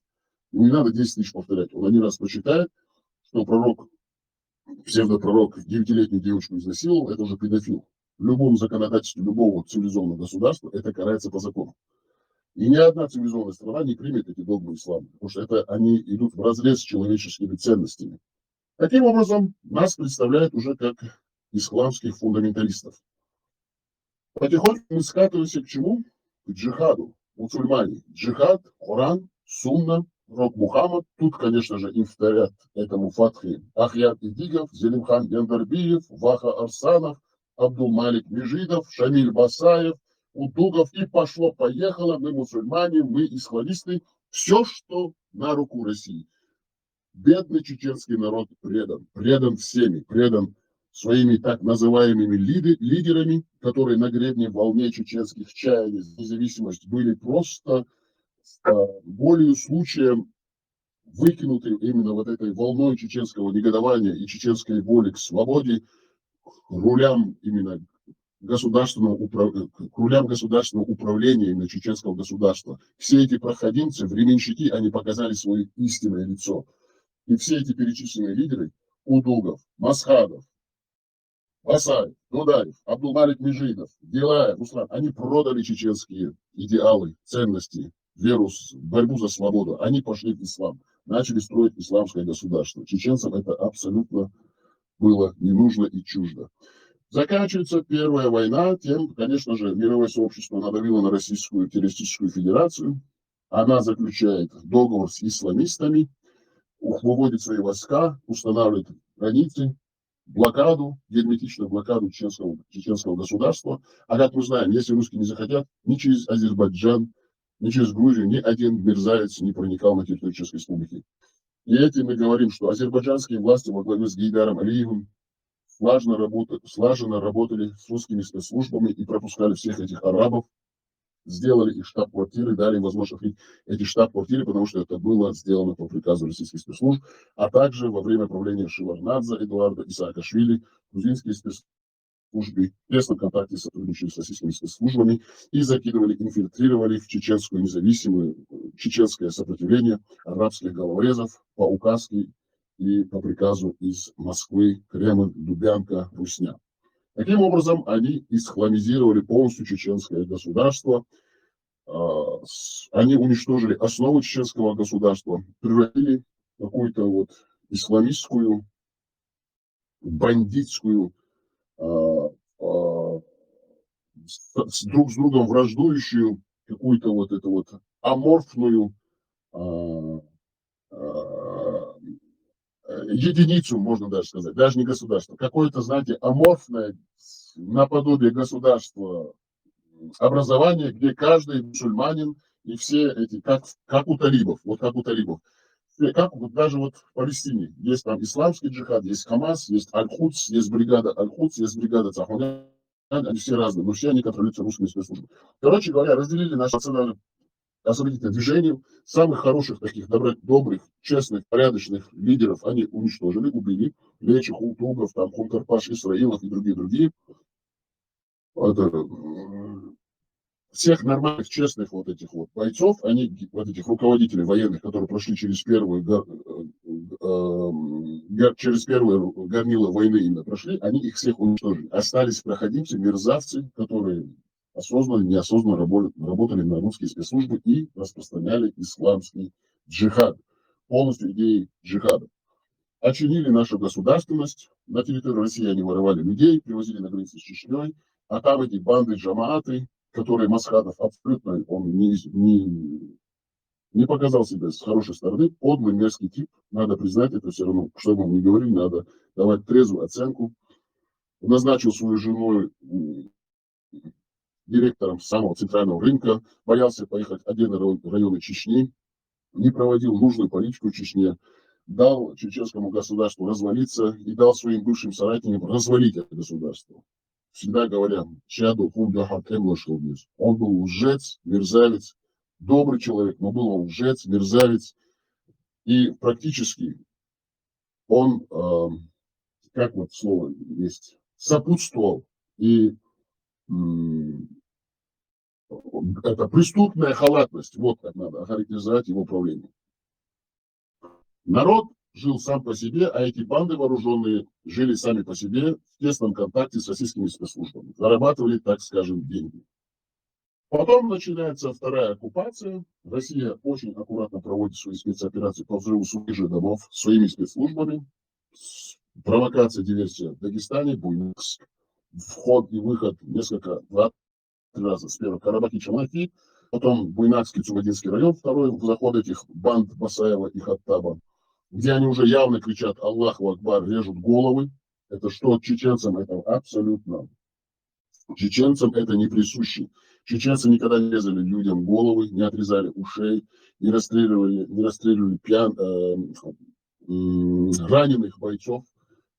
ему не надо десять тысяч повторять, он один раз прочитает, что пророк, псевдопророк девятилетнюю девочку изнасиловал, это уже педофил. В любом законодательстве любого цивилизованного государства это карается по закону. И ни одна цивилизованная страна не примет эти догмы ислама, потому что это они идут вразрез с человеческими ценностями. Таким образом, нас представляют уже как исламских фундаменталистов. Потихоньку мы скатываемся к чему? К джихаду. Мусульмане. Джихад, Коран, Сунна, пророк Мухаммад. Тут, конечно же, им вторят этому Фатхи Ахьяр Идигов, Зелимхан Яндарбиев, Ваха Арсанов, Абдулмалик Межидов, Шамиль Басаев, Удугов. И пошло-поехало. Мы мусульмане, мы исламисты. Все, что на руку России. Бедный чеченский народ предан, предан всеми, предан своими так называемыми лиды- лидерами, которые на гребне волне чеченских чаяний за независимость были просто а, болью случаем выкинуты именно вот этой волной чеченского негодования и чеченской воли к свободе, к рулям именно государственного управ- к рулям государственного управления именно чеченского государства. Все эти проходимцы, временщики, они показали свое истинное лицо. И все эти перечисленные лидеры, Удугов, Масхадов, Басаев, Дудаев, Абдулмалик Межидов, Гилаев, Руслан, они продали чеченские идеалы, ценности, веру, борьбу за свободу. Они пошли в ислам, начали строить исламское государство. Чеченцам это абсолютно было не нужно и чуждо. Заканчивается Первая война тем, конечно же, мировое сообщество надавило на Российскую террористическую федерацию. Она заключает договор с исламистами, выводит свои войска, устанавливает границы, блокаду, герметичную блокаду чеченского, чеченского государства. А как мы знаем, если русские не захотят, ни через Азербайджан, ни через Грузию ни один мерзавец не проникал на территорию Чеченской Республики. И этим мы говорим, что азербайджанские власти во главе с Гейдаром Алиевым слаженно, работа, слаженно работали с русскими спецслужбами и пропускали всех этих арабов, сделали их штаб-квартиры, дали им возможность открыть эти штаб-квартиры, потому что это было сделано по приказу российских спецслужб, а также во время правления Шеварднадзе Эдуарда и Саакашвили грузинские спецслужбы в тесном контакте сотрудничали с российскими спецслужбами и закидывали, инфильтрировали в чеченскую независимую, чеченское сопротивление арабских головорезов по указке и по приказу из Москвы, Кремль, Дубянка, Русня. Таким образом, они исламизировали полностью чеченское государство. А, с- Они уничтожили основу чеченского государства, превратили в какую-то вот исламистскую, бандитскую, а, а, с- с- друг с другом враждующую, какую-то вот эту вот аморфную а, а, э, единицу, можно даже сказать, даже не государство, какое-то, знаете, аморфное, с- наподобие государства, м, образование, где каждый мусульманин и все эти, как, как у талибов, вот как у талибов. Все, как вот даже вот в Палестине есть там исламский джихад, есть Хамас, есть Аль-Кудс, есть бригада Аль-Кудс, есть бригада Цахунян, они все разные, но все они контролируются русскими спецслужбами. Короче говоря, разделили наше национальное освободительное движение, самых хороших таких добро- добрых, честных, порядочных лидеров они уничтожили, убили. Лечи Хултугов, там, Хункарпаш Исраилов и другие, другие. Это, м, всех нормальных, честных вот этих вот бойцов, они, вот этих руководителей военных, которые прошли через первую, гор- э, э, гор- через первые горнила войны именно прошли, они их всех уничтожили. Остались проходимцы, мерзавцы, которые осознанно, неосознанно работали, работали на русские спецслужбы и распространяли исламский джихад, полностью идеи джихада. Очинили нашу государственность, на территории России они воровали людей, привозили на границы с Чечней, а там эти банды, джамааты, которые Масхадов абсолютно, он не, не, не показал себя с хорошей стороны, подлый, мерзкий тип, надо признать это все равно, что бы мы ни говорили, надо давать трезвую оценку. Назначил свою жену директором самого центрального рынка, боялся поехать в отдельные районы Чечни, не проводил нужную политику в Чечне, дал чеченскому государству развалиться и дал своим бывшим соратникам развалить это государство. Всегда говоря, чаду хумдахат эмлашулдис. Он был лжец, мерзавец, добрый человек, но был он лжец, мерзавец. И практически он, э, как вот слово есть, сопутствовал и это преступная халатность. Вот как надо охарактеризовать его правление. Народ жил сам по себе, а эти банды вооруженные жили сами по себе в тесном контакте с российскими спецслужбами. Зарабатывали, так скажем, деньги. Потом начинается вторая оккупация. Россия очень аккуратно проводит свои спецоперации по взрыву своих же домов своими спецслужбами. Провокация, диверсия в Дагестане, Буйнакск, вход и выход несколько, два, три раза. Сперва Карабахи, Чамахи, потом Буйнакский, Цумадинский район, второй заход этих банд Басаева и Хаттаба, где они уже явно кричат «Аллаху Акбар», режут головы. Это что чеченцам? Это абсолютно. Чеченцам это не присуще. Чеченцы никогда не резали людям головы, не отрезали ушей, не расстреливали, не расстреливали пьян, э, раненых бойцов,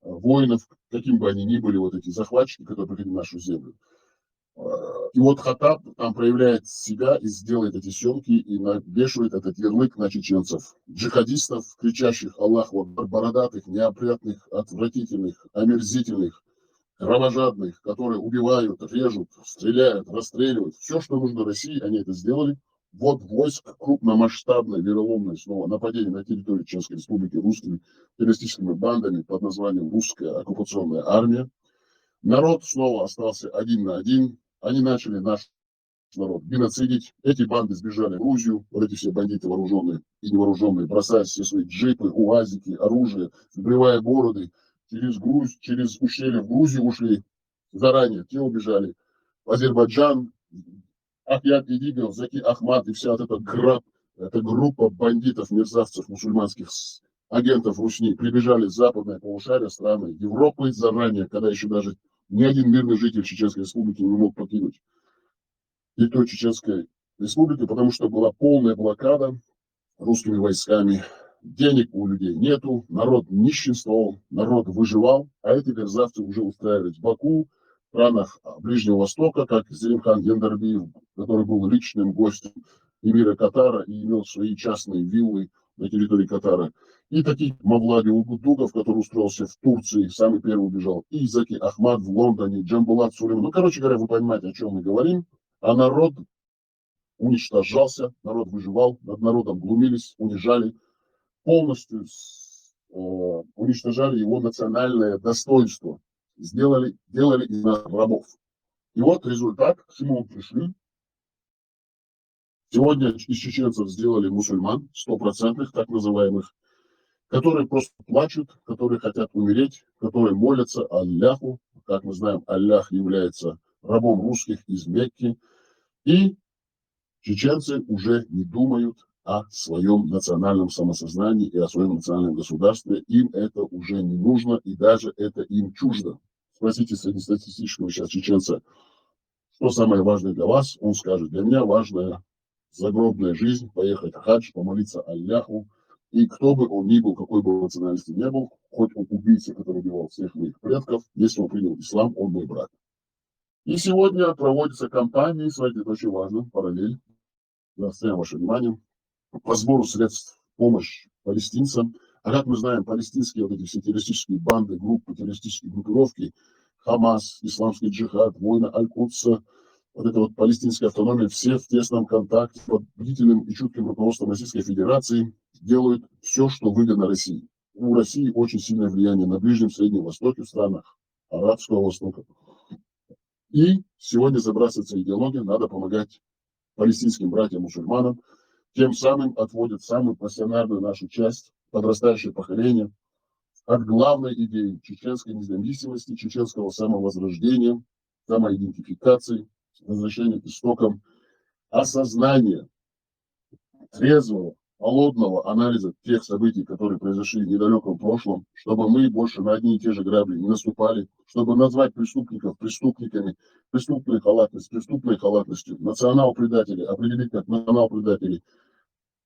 э, воинов, каким бы они ни были, вот эти захватчики, которые приходили в нашу землю. Э, и вот Хаттаб там проявляет себя и сделает эти съемки и навешивает этот ярлык на чеченцев. Джихадистов, кричащих «Аллаху Акбар», бородатых, неопрятных, отвратительных, омерзительных, кровожадных, которые убивают, режут, стреляют, расстреливают. Все, что нужно России, они это сделали. Вот войск крупномасштабной, вероломной снова нападение на территорию Чеченской Республики русскими террористическими бандами под названием «Русская оккупационная армия». Народ снова остался один на один. Они начали наш народ геноцидить. Эти банды сбежали в Грузию, вот эти все бандиты вооруженные и невооруженные, бросая все свои джипы, уазики, оружие, сбривая бороды, через, Груз... через ущелье в Грузию ушли заранее, те убежали. В Азербайджан, Ахьяд Идигов, Заки Ахмат и вся вот эта, гра... эта группа бандитов, мерзавцев, мусульманских агентов Русни прибежали в западное полушарие, страны Европы заранее, когда еще даже ни один мирный житель Чеченской Республики не мог покинуть территорию Чеченской Республики, потому что была полная блокада русскими войсками. Денег у людей нету, народ нищенствовал, народ выживал, а эти мерзавцы уже устраивались в Баку, в странах Ближнего Востока, как Зелимхан Яндарбиев, который был личным гостем эмира Катара и имел свои частные виллы на территории Катара. И таких Мавлади Улгудугов, который устроился в Турции, самый первый убежал, и Заки Ахмат в Лондоне, Джамбулат Сулейман. Ну, короче говоря, вы понимаете, о чем мы говорим. А народ уничтожался, народ выживал, над народом глумились, унижали, полностью э, уничтожали его национальное достоинство, сделали, делали из нас рабов. И вот результат, к чему мы пришли. Сегодня из чеченцев сделали мусульман, стопроцентных так называемых, которые просто плачут, которые хотят умереть, которые молятся Аллаху. Как мы знаем, Аллах является рабом русских из Мекки. И чеченцы уже не думают о своем национальном самосознании и о своем национальном государстве. Им это уже не нужно, и даже это им чуждо. Спросите среднестатистического сейчас чеченца, что самое важное для вас, он скажет: для меня важная загробная жизнь, поехать в хадж, помолиться Аллаху. И кто бы он ни был, какой бы он национальности не был, хоть он убийца, который убивал всех моих предков, если он принял ислам, он мой брат. И сегодня проводится кампания, смотрите, это очень важно, параллель, заостряем ваше внимание, по сбору средств в помощь палестинцам. А как мы знаем, палестинские вот эти все террористические банды, группы, террористические группировки, Хамас, Исламский джихад, Воины Аль-Кудса, вот эта вот палестинская автономия, все в тесном контакте под бдительным и чутким руководством Российской Федерации делают все, что выгодно России. У России очень сильное влияние на Ближнем, Среднем Востоке, в странах Арабского Востока. И сегодня забрасывается идеология: надо помогать палестинским братьям-мусульманам, тем самым отводят самую пассионарную нашу часть, подрастающее поколение, от главной идеи чеченской независимости, чеченского самовозрождения, самоидентификации, возвращения к истокам, осознания трезвого, холодного анализа тех событий, которые произошли в недалеком прошлом, чтобы мы больше на одни и те же грабли не наступали, чтобы назвать преступников преступниками, преступную халатность преступной халатностью, национал-предателей определить как национал-предателей,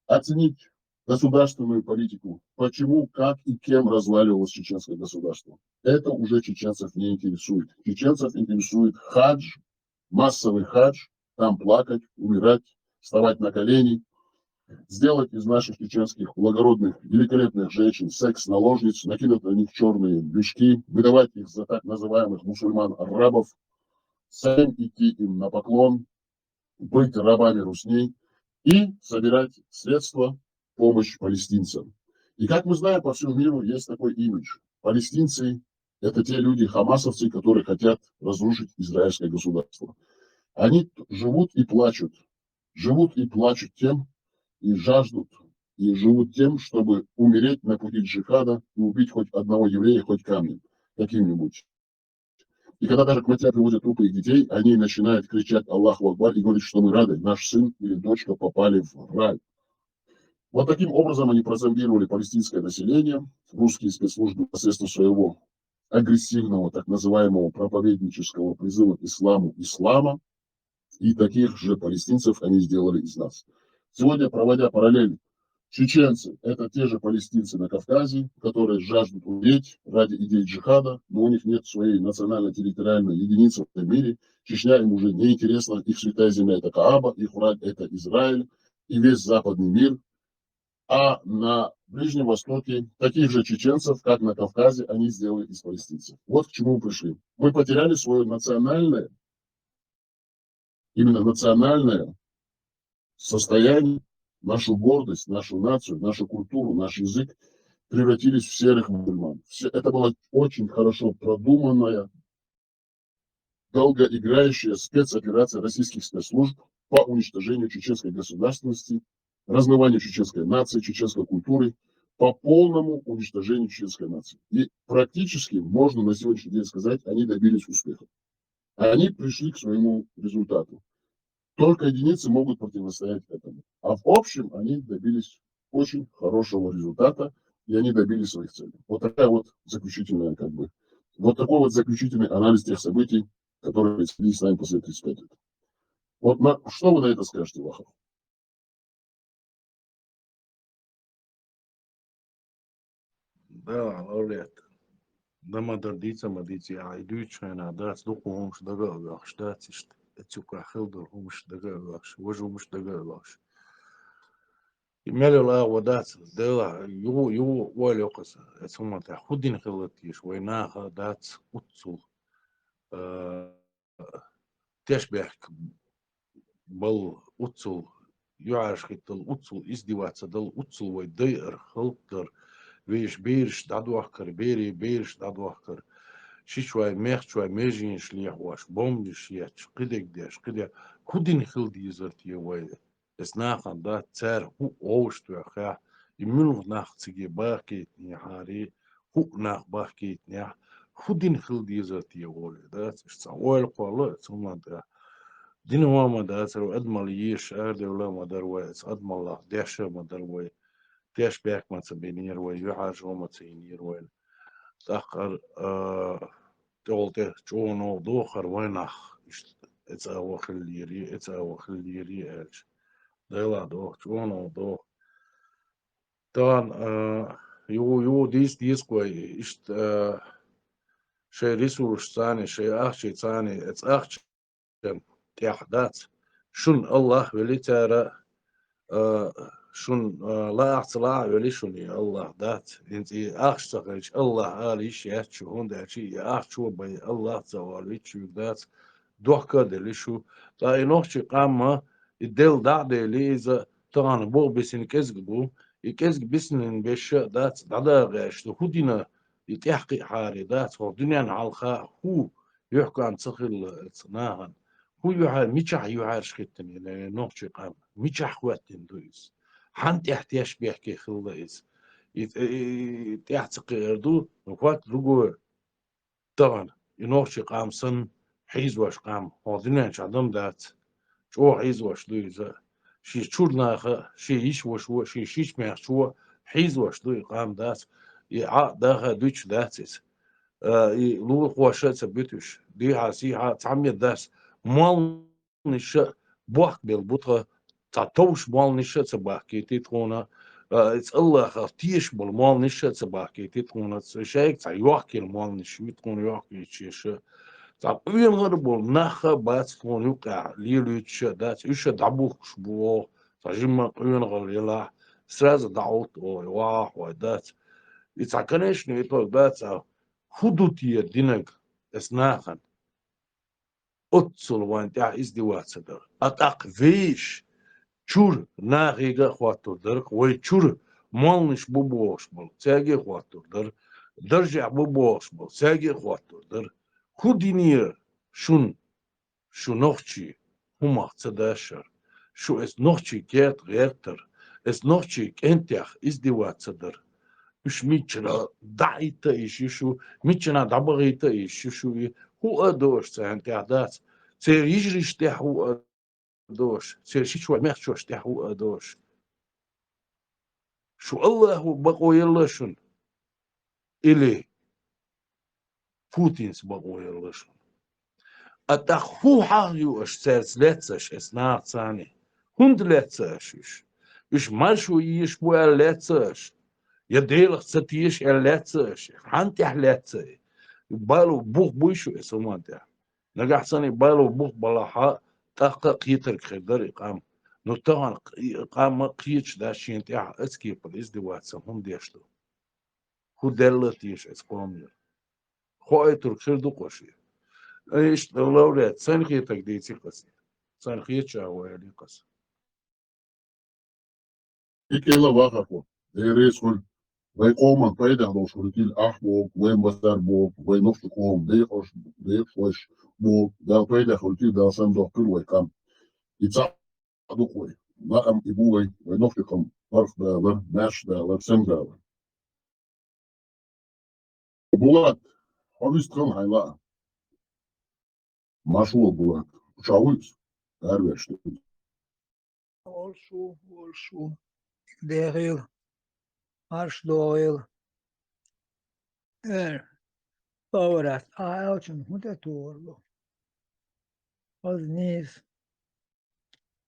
оценить государственную политику, почему, как и кем разваливалось чеченское государство. Это уже чеченцев не интересует. Чеченцев интересует хадж, массовый хадж, там плакать, умирать, вставать на колени, сделать из наших чеченских благородных, великолепных женщин секс-наложниц, накинуть на них черные мешки, выдавать их за так называемых мусульман-арабов, самим идти им на поклон, быть рабами Русни и собирать средства, помощь палестинцам. И как мы знаем, по всему миру есть такой имидж. Палестинцы — это те люди, хамасовцы, которые хотят разрушить израильское государство. Они живут и плачут, живут и плачут тем, и жаждут, и живут тем, чтобы умереть на пути джихада и убить хоть одного еврея, хоть камнем каким-нибудь. И когда даже к мытья приводят трупы их детей, они начинают кричать «Аллаху Акбар» и говорить, что мы рады, наш сын или дочка попали в рай. Вот таким образом они прозомбировали палестинское население, русские спецслужбы посредством своего агрессивного, так называемого проповеднического призыва к исламу ислама, и таких же палестинцев они сделали из нас. Сегодня, проводя параллель, чеченцы — это те же палестинцы на Кавказе, которые жаждут умереть ради идей джихада, но у них нет своей национально-территориальной единицы в этом мире. Чечня им уже не интересна, их святая земля — это Кааба, их враг — это Израиль и весь западный мир. А на Ближнем Востоке таких же чеченцев, как на Кавказе, они сделали из палестинцев. Вот к чему мы пришли. Мы потеряли свое национальное, именно национальное состояние, нашу гордость, нашу нацию, нашу культуру, наш язык, превратились в серых мусульман. Все, это была очень хорошо продуманная, долгоиграющая спецоперация российских спецслужб по уничтожению чеченской государственности, размыванию чеченской нации, чеченской культуры, по полному уничтожению чеченской нации. И практически, можно на сегодняшний день сказать, они добились успеха. Они пришли к своему результату. Только единицы могут противостоять этому. А в общем они добились очень хорошего результата, и они добились своих целей. Вот такая вот заключительная, как бы, вот такой вот заключительный анализ тех событий, которые происходили с нами после тридцать пятого. Вот на, что вы на это скажете, Вахов? Да, Лаврет. Да, ма дар дийца, ма дийца, а и дуьйцу хьайна дац, дукха хӀумаш дага а вехаш дац иштта. Эцуккахь хила долу хӀумаш дага а вехаш, важа хӀумаш дага а вехаш. И мел йолу агӀо дац, Дела, юха, юха ойла йоккхуш, эцу хӀуманна тӀехь хӀун дина хилла теша, вай наха дац уццул, а, тешбехк бал уццул, юьхьӀаьржа хӀиттал уццул, издеваться дал уццул вай дайар, хӀаллакдар, вешан бераш дӀадохкар, берийн бераш дӀадохкар, шичой, мехчой меженаш лехьош, бомбанаш етташ, кхидерг деш, кхидерг. ХӀун дина хила дезара те вай? Эцу нахана дац, цара хӀун овш тоьххехь, и муьлха нах цига бахкийтинехьара, хӀуъа нах бахкийтинехь, хӀун дина хила дезара те гӀоле дац, иштта цхьа ойла кхолла а цу хӀуманна тӀехь. Дина хӀума ма дацара, адамалла езаш арадевлла а ма дара вай, эцу адамаллах деш а ма дара вай, тешбехк ма ца бинера вай, юьхьӀаьржо ма ца йинера вайна. ТӀаккха, а, тӀехула тӀе чӀогӀа новкъа доху хӀара вай нах, иштта эцу агӀо хиллера, эцу агӀо хиллера аьлча. Делахь доху, чӀогӀа новкъа доху. Тахана, а, юха, юха дийца деза-кх вай, иштта, а, шайн ресурсашца а, шайн ахчица а, эцу ахчан тӀехь дац. Шуна АллахӀ вели цара, а, шуна, а, лаахь ца лаахь а вели шуна и АллахӀ дац. ХӀинца и ахча ца хилча, АллахӀ ала йиш яц шу, хӀунда аьлча и ахча бен АллахӀ ца олу виччуьнга дац. Дохка а делли шу. Ткъа и нохчийн къам а, и делла дӀа а дели, иза тахана боху бисина кӀезиг бу. И кӀезиг бисинарг беш а дац, дӀадагӀа гӀерташ ду. ХӀун дина и тӀаьхьакхиахьара дац, хӀокху дуьненна хьалха хӀун юьхькӀам ца хилла эцу нахана? ХӀун юьхьӀаьр-, мичахь юьхьӀаьржа хӀиттина и нохчийн къам? Мичахь хӀоьттина ду иза? Хьан тӀехь тешбехке хилла иза? И, и, и, и тӀаьхьа ца кхиар ду, ну, хӀотта лугой. Тахана и нохчийн къам санна хьийзош къам хӀокху дуьнен чохь дан дац. ЧӀогӀа хьийзош ду иза. Шен чуьра наха, шен йиша-вашо, шен шича-маьхчо хьийзош ду и къам дац. И Ӏа а даха а дуьтуш дац иза. А, и лулахоша а ца буьтуш, дехьа-сехьа цхьаммо дац. Моллаша а бохкабелла бу тхан, цхьа товш моллаша а ца бахкийти тхуна, а, иза АллахӀах тешаш болу моллаша а ца бахкийти тхуна, ца шайга цхьа йохкийла моллаш ю тхуна йохкийча шеша. Цхьа къонахара болу нах а бац тхуна юккъехь лелуьйтуш а дац, уьш а дӀабухкуш бу оха, цхьа жимма къонахалла елахь, сразу дӀахӀутту оха, вахьа хьой дац. И цхьа конечный итог дац, а хӀун ду те динарг эцу нахана? Оццул вайн тӀехь издеваться дар. А тӀаккха вешан чуьра нахега а хӀоттур дара, вай чуьра моллаш бу бохуш болу, цаьрга а хӀоттур дара, даржехь бу бохуш болу, цаьрга а хӀоттур дара. ХӀун динера шуна, шу нохчий, хӀумах ца дашар, шу эцу нохчийн керта гӀертар, эцу нохчийн кӀентех издеваться дар? Уьш миччанхьа дӀахӀитта а йиш ю шу, миччанхьа дӀабахийта а йиш ю шу и? ХӀун а дош царна тӀехь дац, церан йижаршна тӀехь хӀун а дош, церан шичой-маьхчошна тӀехь хӀун а дош. Шу АллахӀо бакъо елла шуна? Или Путинца бакъо елла шуна? А тӀаккха хӀун хьагӀ ю аша цаьрца лаьцна аша, эцу нахаца а? ХӀунда лаьцна аша уьш? Уьш маршо езаш бу аьлла лаьцна аша? Я Делах ца теша аьлла лаьцна аша? Хьан тӀехь лаьцна и? Бало бух буй шу эцу хӀуманна тӀехь? Нагахь санна и бало бух балахь, тӀаккха а кхетарг хир дара и къам. Ну, тахана и къам а кхеташ дац шена тӀехь, эцу кепара издеваться хӀунда деш ду? ХӀун делла теша эцу къомера? Хоуьйтург хир ду-кх шен. Иштта, Лаврет, сайна хетарг дийци-кх аса. Сайна хетачу агӀор ойла йи-кх аса. И кӀела вахархо, Дела реза хуьлда, вайн къоман пайдехь долуш хуьлда хӀинца ахь боху, вайн базар боху, вайн нохчийн къоман декъаш, декъаш вайша боху, Дала пайдехь хуьлда хӀинца, Дала сема дохкура вай къам. И цхьаъ ду-кх вай. Лаам и бу вай, вай нохчийн къам паргӀатдалар, маьршадалар, сема далар. Булат, хьо вист хила хьайла а. Марш вула, Булат. Ча вуйс? Арвеш. Олшу, олшу. Дехил. Марш дохил. Эр. Паврат. А алчун худа туорлу. Хаз низ.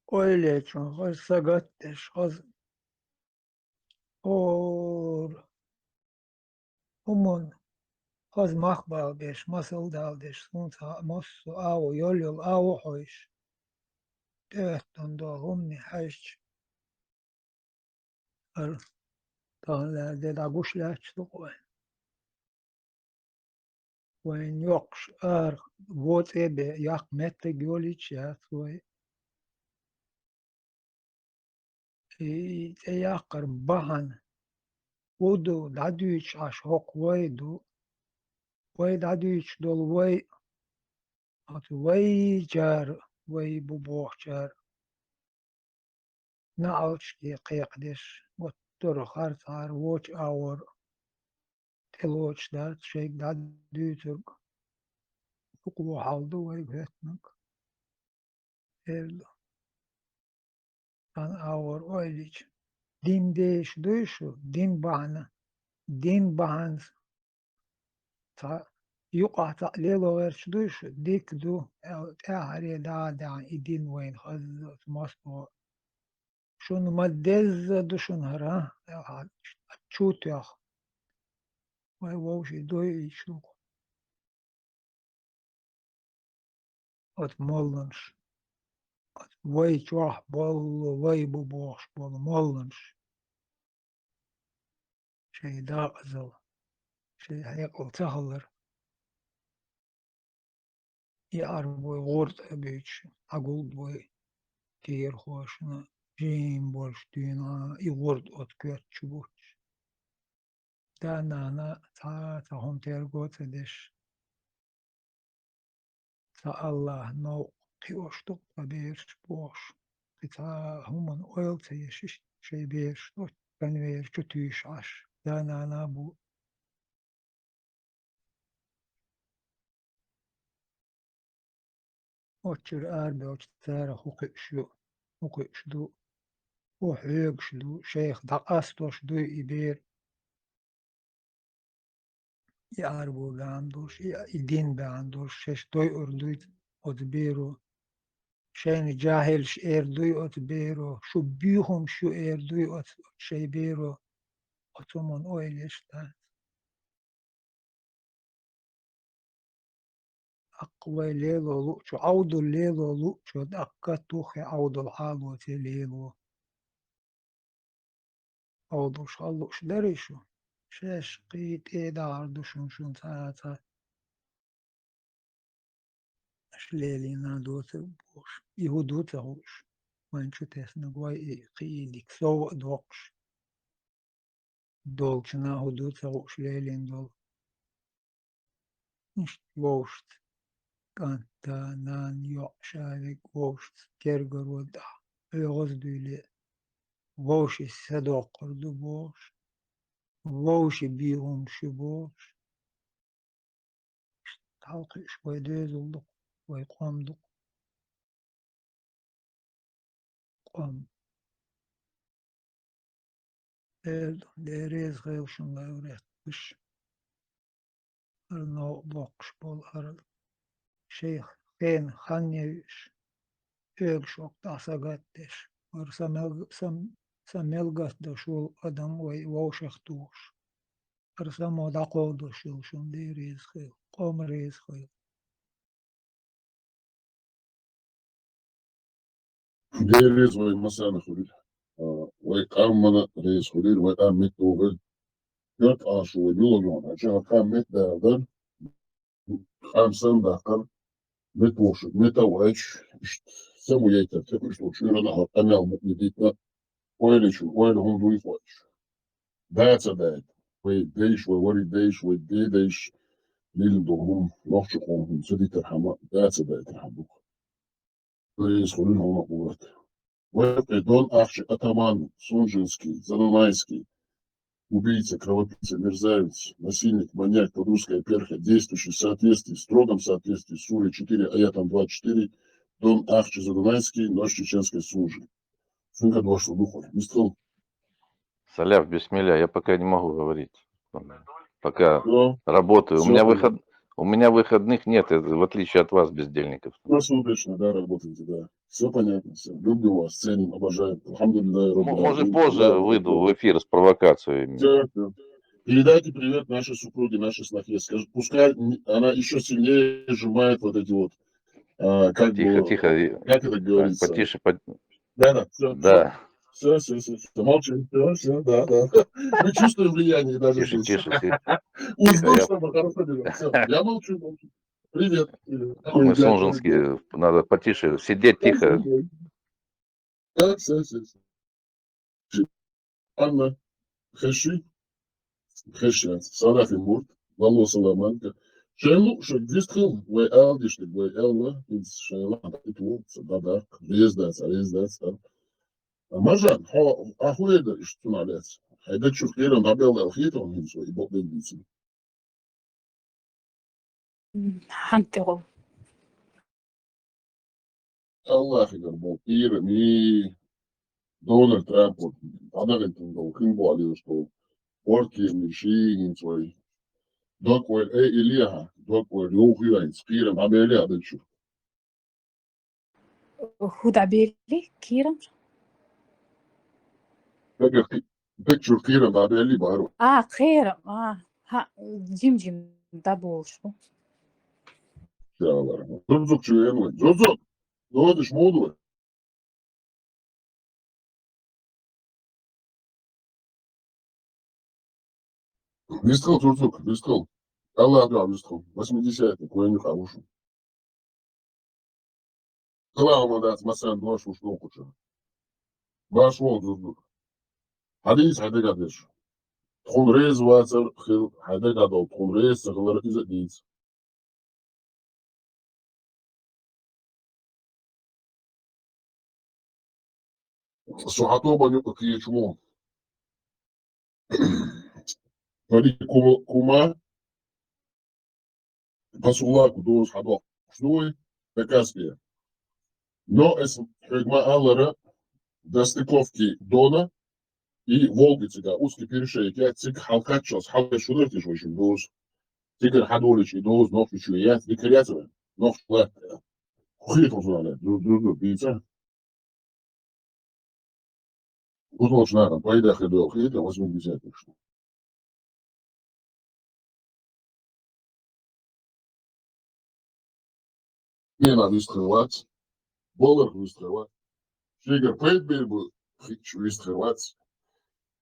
Ойлечун, хаз сагаттеш, хаз Ор. Хумун хаз мах балдеш, масал далдеш, сунца массу аво, йол-йол аво хойш. Тёхтун дол хумни хьайш. Ар тан лерде дагуш лячту кой. Вайн йокш ар воцебе як метте гёлич яц вай. И тӀеяккхар бахьана, вуду дӀадуьйцуш Ӏаш хӀокху вай ду, вай дӀадуьйцуш долу вай, оцу вай чара, вай бу бохучара, наӀалчке кхайкхадеш, гуттара харцахьара вочу агӀор тӀелоцуш дац шайга дӀадуьйцург, дукха хьал ду вайга хӀоьттинарг. Эр ду. Сан агӀор ойлича, дин деш дуй шу, дин бахьана, дин бахьанца цхьа юкъахь цхьаъ лело гӀерташ дуй шу, дика ду, аьлла, тӀаьххьаре дӀа а даьхьна, и дин вайна хазза оцу мостагӀа. Шуна ма-дезза ду шуна хӀара, аьлла, чу тоьхна. Вай вовший дойийча ду-кх. Оцу молланаш, оцу вай чохь болу, вай бу бохуш болу молланаш, шайн дакъазалла, шайн хьекъал ца хилар, и Ӏарбой гӀурт а буьйцуш, Ӏагулбой кегирхошна жим болуш дуьйна, и гӀурт оцу коьрта чу буьттуш. Да-нана цхьа а цхьа хӀума терго а ца деш, цхьа Аллахь новкъа кхиош ду-кх тхан бераш бохуш, кхин цхьа а хӀуманна ойла ца еш, иштта шайн бераш оцу конвейер чу туьйсуш Ӏаш, да-нана бу. Оццуьра арабевлча цара хӀун кхуьуш ю, хӀун кхуьуш ду, хӀун хьоьгуш ду, шайх дӀакъастош дуй и бер. И Ӏарбо баьхьна долуш, и, и дин баьхьна долуш, шаьш дойур дуй оцу беро. Шайна жахьилаш эр дуй оцу беро, шу буьйхамаш ю эр дуй оцу шайн беро. Оцу хӀуманна ойла еш дац. ТӀаккха вай лело луучу, Ӏовдал лело луучу, тӀаккха туххе Ӏовдал хьалоце лело. Ӏовдалш хьаллуш дарий шу? Шаьш кхин тӀе а дахар ду шуна, шуна цхьа а цхьа. Аша лелийна доцург бохуш, и хӀун ду ца хууш, вайн чу теснарг вай и кхин и дика сов а доккхуш. Долчу наху ду ца хууш лелийна долу. Иштта вовшашца, кӀанта, нана, йоӀ, шавиг вовшашца кергаро дахь, оьгӀаз дуьйле, вовшийн са доккхур ду бохуш, вовшийн бийхамаш ю бохуш. Тхьалкхуьуш вай доьзал ду-кх, вай къом ду-кх. Къом. Дера, Дела реза хила шуна лаврет гуш. ХӀара новкъа боккхуш болу, хӀара шайх хена хан евзаш, оьгуш воккха дӀа сагатдеш. ХӀара сан мел-, сан, сан мел гатдеш волу адам вай вовшах тухуш. ХӀара само дӀакховдош йолу шуна Дела реза хила, къом реза хила. Дела реза вай массарна хуьлийла. А, вай къомана реза хуьлийла, вай къам меттахӀоттийла. Коьрта Ӏалашо вай мила йогӀу, хьан чӀогӀа къам меттадала дара, къам санна даккхар, меттаволуш, меттаваьлча, иштта само яйтар, тӀекхуьуш долчу шуьйранна а хьо къамел мукъане дитина, ойла чу, ойла хӀума дуй хьоьжуш. Да ца даьлла. Вай дайша, вай ворхӀе дайша, вай дедайша лелийна долу хӀума, нохчийн къоман хӀума ца дитархьама, да ца даийтархьама ду-кх. Реза хуьлийла хьуна, Булат. Вай кхин дон ахча атаман, Сунжинский, Занунайский, убийца, кровопийца, мерзавец, насильник, маньяк под русская перхоть, действующий в соответствии, строгом соответствии с сурой четыре, аятом двадцать четыре, Дон Ахчи Задунайский, нож чеченской сужи. Сынка два, что духу. Мистер. Саляв, бисмилля, я пока не могу говорить. Пока Ну, работаю. У всё меня понятно. выход... У меня выходных нет, это в отличие от вас, бездельников. Круглосуточно, да, работаете, да. Все понятно, все. Любим вас, ценим, обожаем. Алхамдулилля, М- Может, позже выйду в эфир с провокациями. Все, все. Передайте привет нашей супруге, нашей снохе. Скажи, пускай не- она еще сильнее сжимает вот эти вот, а, как Тихо, бы, тихо. и- как это Так, говорится? Потише, по- Да, да, все, да. Все, все, все, все. Молчим, все, все, да, да. Мы чувствуем влияние даже Тише, здесь. тише, тише. Узнал, я- что мы хорошо берем. Все, я молчу, молчу. Привет. Привет. Мы сунженские, надо потише, сидеть тихо. Да, все, все, все. Анна, хеши, хеши, садафи мурт, вало саламанка. Шейлу, шо вистхил, вай алдиш, вай элла, инс шейла, ит вурт, да, да, рездац, рездац, да. Мажан, хо, ахуеда, иш цуналец. Хайда чух кирам, да, бел, элхит, он, инс, и бот, бел, бицин. Хантего. Аллахигар бол, пир, ми, Дональд Трамп, вот, адагын тун бол, кин бол, али, что, порки, ми, ши, нин, свой. Док, вой, э, Илья, док, вой, лёхи, айн, спиром, а, бели, а, дальше. Худа бели, кирам. Пек, пек чур кирам, а, бели, бару. А, кирам, а, ха, жим-жим, да, болшу. Зурзук, чуен, вой. Зурзук, ну, это ж моду. Вистхил, Зурзук, вистхил. Аллах, да, вистхил. Восьмидесятый, куэню, хорошо. Салам, да, масан, дош, уж, ну, куча. Баш, вол, Зурзук. Хадис, хадис, хадис. Тхун рез вацар, хил, хадис, хадис, тхун рез, сахалар, из, из. Сухато баню какие чмо. Пари кума, кума. Пасулаку доз хадо. Шнуй, такаспия. Но эс хегма аллара до стыковки Дона и Волги цига, узкий перешейк, я цик халкачос, халка шудертиш, в общем, доз. Цигар хадолич и доз, но чуя, цигар яцера, но шла. Хуй хозуна, ду, ду, ду, бица. Кузлочнаром, пайда хедо, хедо, восьмидесятых, что. Не надо выстреливать. Болар выстреливать. Шигар пейт бер бы, хич выстреливать.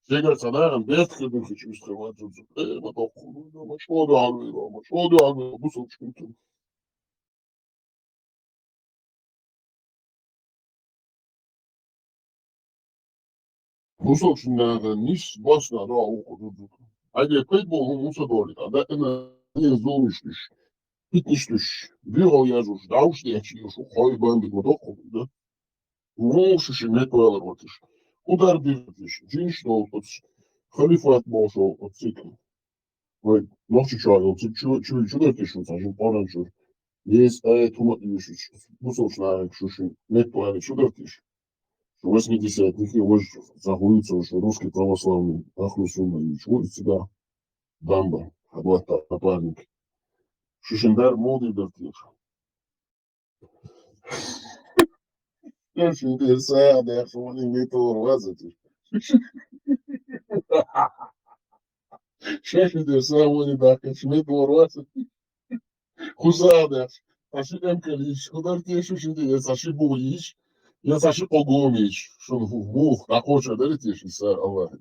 Шигар санаром, бер хедо, хич выстреливать. Э, моток, ну, ну, что да, ну, ну, что да, ну, бусал чуту. Бусал чиннага ниш басна да уку дуду. Аде пейт бол муса дорит. Ада эна не зулуштуш. Питништуш. Бюро яжуш, дауш дечи, шу хой бамбит моток, да. Вол шиши метуэлэр отыш. Удар биртыш. Джинш долтыш. Халифат болшо отсыкл. Ой, нохчи чуагыл, чу, чу, чу, чу дөртыш, шу, сажын поран чур. Есть, ай, тумат юшуш. Бусол шнарик шуши. Метуэлэр чу дөртыш. Шу восьмидесятники, вож заходится, шу русский православный. Ахлу сунна юш. Вот всегда дамба. Адвата, напарник. Шушиндар моды дөртыш. Шашин дерса, да, шо не метуэлэр вазати. Шашин дерса, они да, качме туэр вазати. Хуса да. Саши эмкалиш, худар те шушин де, саши буиш, я саши когомиш. Шун хух, да хоча да теши са Аллах.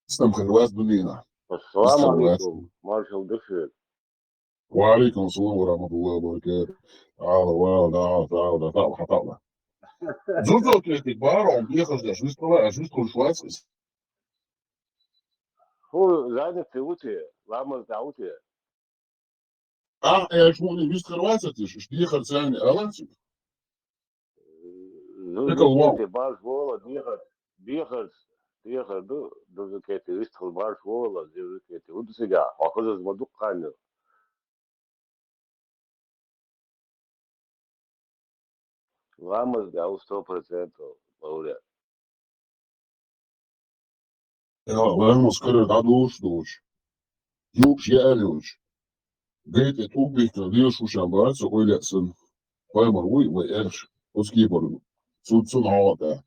Стам хагвас дунина. Ассаламу Ассаламу алейкум, маршал Дыши. Ва алейкум ассалам ва рахматуллахи ва баракатух. Ала, ва, да, да, да, да, да, да. Зурзук, если баром ехал, да, жуз кула, жуз кула швацкис. Ху занятый ути, ламаз да ути. А, я ж не вист хорватцев, ты ж, ехал цяни, аланцев. Зузукети барш вола, дехар, дехар, дехар ду, Зузукети вистхул барш вола, Зузукети удусига, хозаз ма дукканну. Ламаз гал сто процентов лауреат. Я, ламаз карар дӀадуш душ. Юкъ шеалуш. ГайтӀа тӀуббихка леш вушан баца ойла сан. Паймар вуй вай эрш. Оцкий бару. Цун, цун хьалата.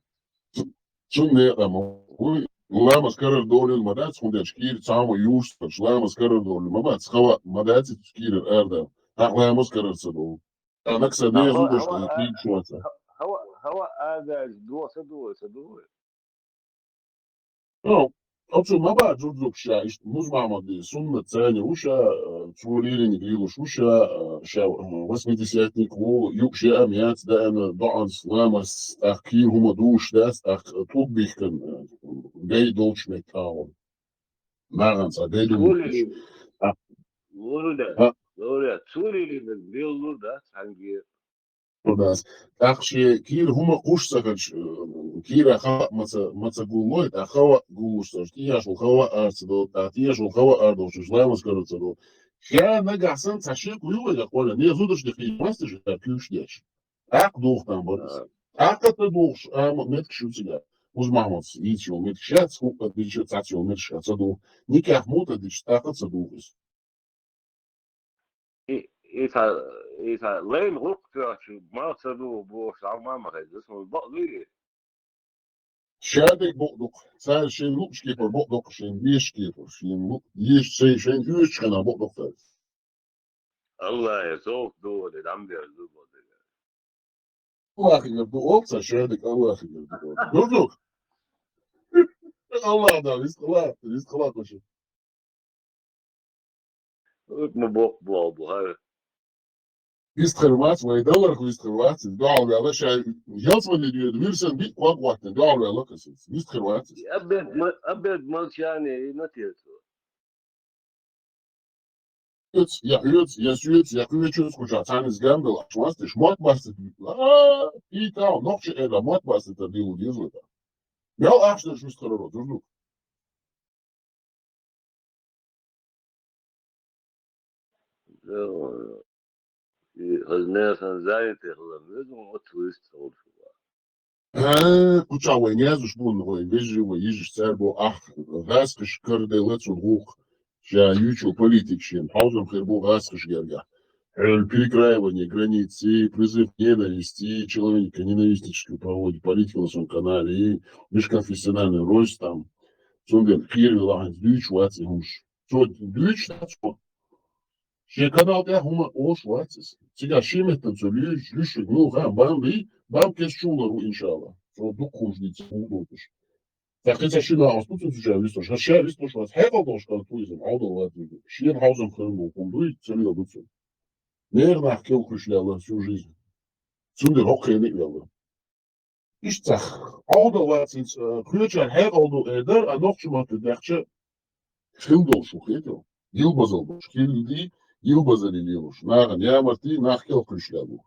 Цун некъа ма вуй. Ламаз карар долин ма дац, хӀунда аьлча кир цама юш, ламаз карар долин ма бац, хава ма дац, кир арда. Так ламаз карар ца дол. Анакса не зудаш, кир шуаца. Хава, хава, хава, ада, дуаса, дуаса, дуаса. Ну, оцу ма бац зузук ша, иштта Муз-Махьмади суннат цани вуша, э, цо лериниг лелуш вуша, э, ша, э, восьмидесятник ву, юкъ ше ам яц даана, доӀанс, ламас, тӀаккха кир хӀума душ дац, тӀаккха тӀуббихкан, э, гай долчу меттахула. Наган ца гай ду. Цо лерин. А. Лур да. А. Лур да. Цо лериниг лелур да, цхьаьнгге. Дас. ТӀаккха шен кира хӀума кхуш ца хилча, э, кира хава маца, маца гуллой, тӀаккха хава гуллуш ца хилча, тӀехьашвала хава ар ца до, тӀаккха тӀехьашвала хава ар долчуш, ламаз карар ца до. Ша нагахь санна цхьа шек вуй вайгахь, Коля, не зударш де кхиймасташ, ша куьйш деш. ТӀаккха духтан барас. А. ТӀаккха ца духуш, ама меткаш ю цига. Муз-Махьмадс ийца йолу меткаш яц, хӀуъа дича, цац йолу меткаш ца духу. Никех мута дича, тӀаккха ца духу иза. И, и ца, и ца лайн гӀуллакх тоьхча, малх ца дугӀу бохуш, Ӏалма ма хеза, ас хӀума бакъ дуй? Шадерг бакъ дукха. Цара шайн луъучу кепара бакъ дукха, шайн дешачу кепара, шайн лу-, дешачу шайн, шайн оьшучу хенахь бакъ дукха цара. Аллахе, совгӀат ду вали, дам бер ду бо дерг. Аллахе гар ду, олу ца шадерг Аллахе гар ду. Дурдук! Аллах да, ризкъ ла, ризкъ ла кхуьшу. Ма боккха боху бу хӀара. Вистхир вац, вай даларх вистхир вац, иза дуьхьал ваьлла, ша ялсмани дуьйна, вирсан биъ ког ваттина, дуьхьал ваьлла кхин иза. Вистхир вац иза. Обед ма-, обед молчания и на терцо. Хьоьца, я хьоьца, я соьца, я кхечуьнца кхуча цхьаьна иза ган дала, аш вац теш, мотт бац иза. А, и тау, нохча эла, мотт бац иза, дилу деза вай. Мел ахча дерш вистхир вац, зурду. Э, и хаза нехан занятый хилар веза, оцу вист хилар шу баха. Э, кхуча вай незуш бу, вай вежарий, вай йижарий цара бу, ах, гӀаскхаш караделла цунна гӀуллакх, ша юьйцу политика шен, хьовзам хир бу гӀаскхаш гергахь. Хьуьлла перекраивание границы, призыв к ненависти, человека ненавистническую проводит политику на своём канале, и межконфессиональный ройс там. Цундела кхеравелла хӀинца дуьйцуш вац и хӀумаш. Цо дуьйцуш дац цо. Шен канал тӀехь хӀума олуш вац иза. Цигахь шен меттана цо луьйш, луьйш верг муха, бам бий, бам кеста чу лар ву, иншалла. Цо дукха хӀумаш дийца хӀума долуш. Ца кхин ца шина оцу цу ша вистуш, ша вистуш вац, хьекъал долуш кӀант ву иза, хьовдал вац иза. Шена хьовзам хир бу, хӀума дуй, ца лела ду цо. Нера нах кел кхуьш лелла всю жизнь. Цундела хӀокху хенахь а велла. Иштта ца хьовдал вац иза, кхечара хьекъал ду эр дара, а нохча мотт даьхча, хила долуш ву хетал. Йилбазал долуш, хилла ди, йилбазале лелуш. Нахана ямарти, нах кел кхуьш лелла.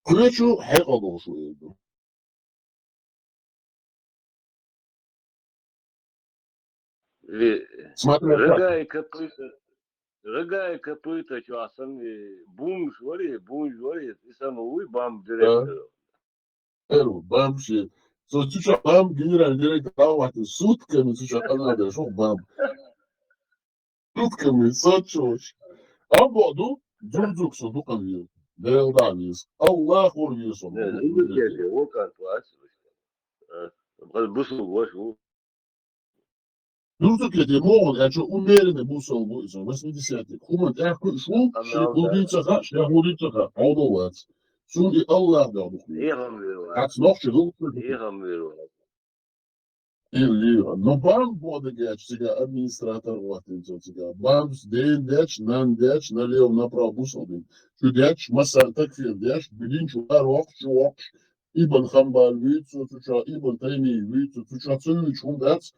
Кхечу хьекъал долуш ву эр ду. И Смотря как. Рога и копыта, рога и копыта чохь санна, и бомж вари, бомж вари, и санна вуй бам директор. Эру, бам ши. Со цу чохь бам генеральный директор дӀа а вахтина, сутками цу чохь къанадеш ву бам. Сутками, сочуш. Амма ду, зурзуг со дукха веза. Дела дӀа веза. Аллахур веза со. Не, ну, не, не, вот как класс. Э, бусулба ваш ву. Зурзуг я де могӀан, я чо умеренный бусулба ву иза, восьмидесятник. ХӀуман тӀехь кхуьуш ву, шен хӀун дуьйцу ца хаьа, шен хӀун дуьйцу ца хаьа. Хьовдал вац. Цунна и Аллах догӀу дукха. Эхам вер вац. Хац нохча ду. Эхам вер вац. Ил лира. Но бам боху дагечу цига администратор ваттинца цига. Бамс ден дечу, нан дечу, налево, направо бусалбин. Чу дечу, массан такфир дечу, билин чу вар воккхуш, чу воккхуш. Ибн Хамбал вуьйцу, цу чу Ибн Тайми вуьйцу, цу чу ца вуьйцу хӀума дац.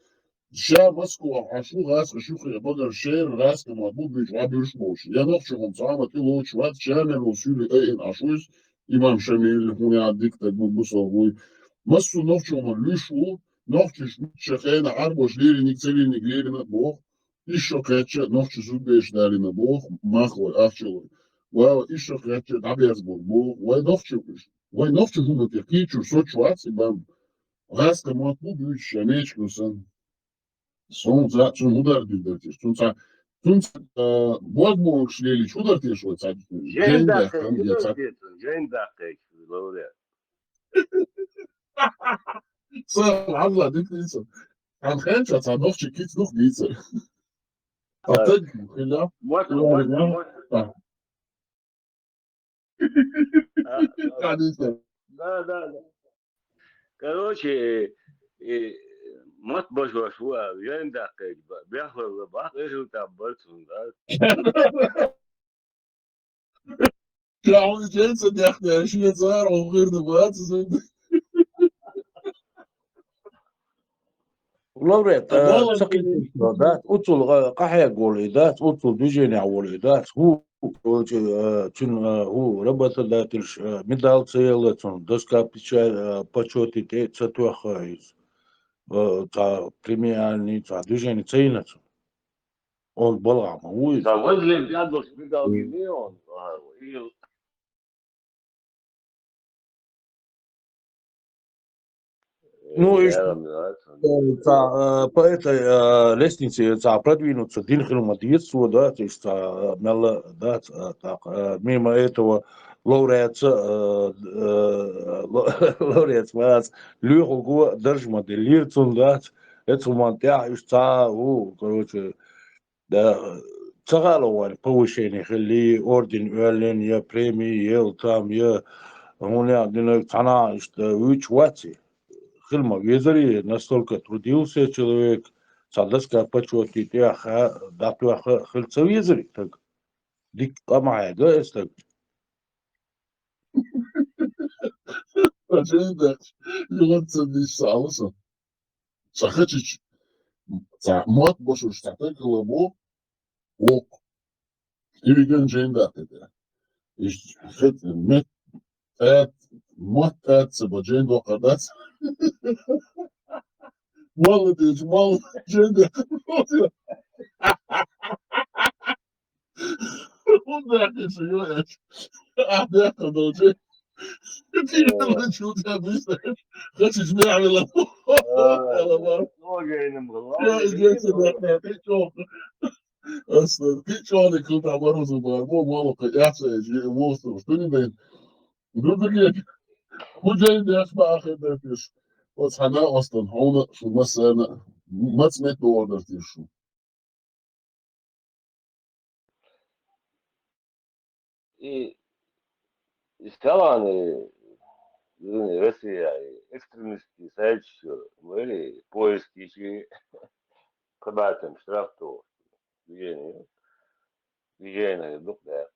Ша Москва Ӏаш ву, гӀаскхаш юххе багара шера, гӀаскхи ма бу буьйцу, Ӏа буьрш болуш. Я нохча хӀума цхьа а ма тӀе лоцуш вац, ша мел ву суьйли айина Ӏаш вуьйцу. Имам Шамиль, хӀуна яа дика стаг ву, бусалба вуй. Массо нохчо ма луьйш ву, нохчаш мичча хенахь Ӏарбош лериниг, ца лериниг лерина а боху. Иза шо кхаьчча, нохча зудбераш далийна боху, махалой, ахчалой. Ва, иза шо кхаьчча, дӀаберзабо боху. Вай нохча уьш. Вай нохча хӀума тӀе кхечуьра соцуш вац и бан. ГӀаскхи мотт бу буьйцуш, я мечко санна. Суна цхьа цунна хӀун дар дийр дара теша? Цунна цхьа, цунна цхьа, а, бозбуунчаш лелийча хӀун дара теша вай цхьа? Жен жен даьккхина, даьккхина хӀун я дара цхьа? Теша? Жен даьккхина, ловре. Сан хьалла дика дийца. Хьан хенча цхьа нохчи кица дух дийца. А таг хила. Вот, вот, вот. А. Да, да, да. Короче, и, мат башош ву, а, вен даккхайча, бехларла бах, эхил там барцун, да? Ша хьуна чен ца дехне, шен цара хьо хир ду бац, зуд. Лаврет, а, ца кхеташ дац, уцул, а, къахьега волу и дац, уцул движенехь волу и дац. ХӀу, короче, а, цуьнан, а, хӀу, работодательш, а, медаль ца елла цунна, доска печа-, а, почёта тӀе ца тоьхна иза. А, цхьа премиальный, цхьа движение ца йина цунна. Он балгӀа ма ву иза. Сан возле рядом с медалью не он, а, и Ну, и ш-, э, ца, э, по этой, э, лестнице ца продвинуться дина хила ма деза цо, да, то есть, ца, э, мелла, да, ца, э, так, э, мимо этого лауреатца, э, э, ло-, лауреатца вац, лоьху го дарж ма деллера цунна, да, ца, эцу ма тӀехь, уьш ца, у, короче, Да, ца хаало вайн повышение хилли, орден оьллина, я преми, я там, я хӀунда динарг цхьана иштта вуьйцуш вац и. Хила ма везари, настолько трудился человек, цхьа доска почёта тӀехь, дӀатоьхна хила ца везари стаг. Дика къа ма хьега и стаг. Сан жен дац, юха ца дийш ца Ӏалу сан. Цхьа хачич, цхьа мотт бошуш цхьа таг хила бу, воккха. И виган жен даккхийтира. Иштта хет, мет, тӀад, мотт тӀад ца ба, жен доккхар дац. Молла дийча, молла жен даккхар. ХӀунда аьлча ю аьлча, ахь бехка долчу. Тигран чу тӀе бисте, хачич мехь вела. Ала бар. Согайным была. Я и дети бехка, ты чё? Аса, ты чё, не круто, барузу бар, бо, мало, яца, я же, мосту, что не дает. Друг, друг, я. Худей деш, бахе, деш. Вот хана остан, хона, шу масана, мац мет бо ордер тишу. И, и стала они, извини, Россия, и экстремистские сообщества, были поиски ещё, когда там штраф то, движение, движение, дух, да.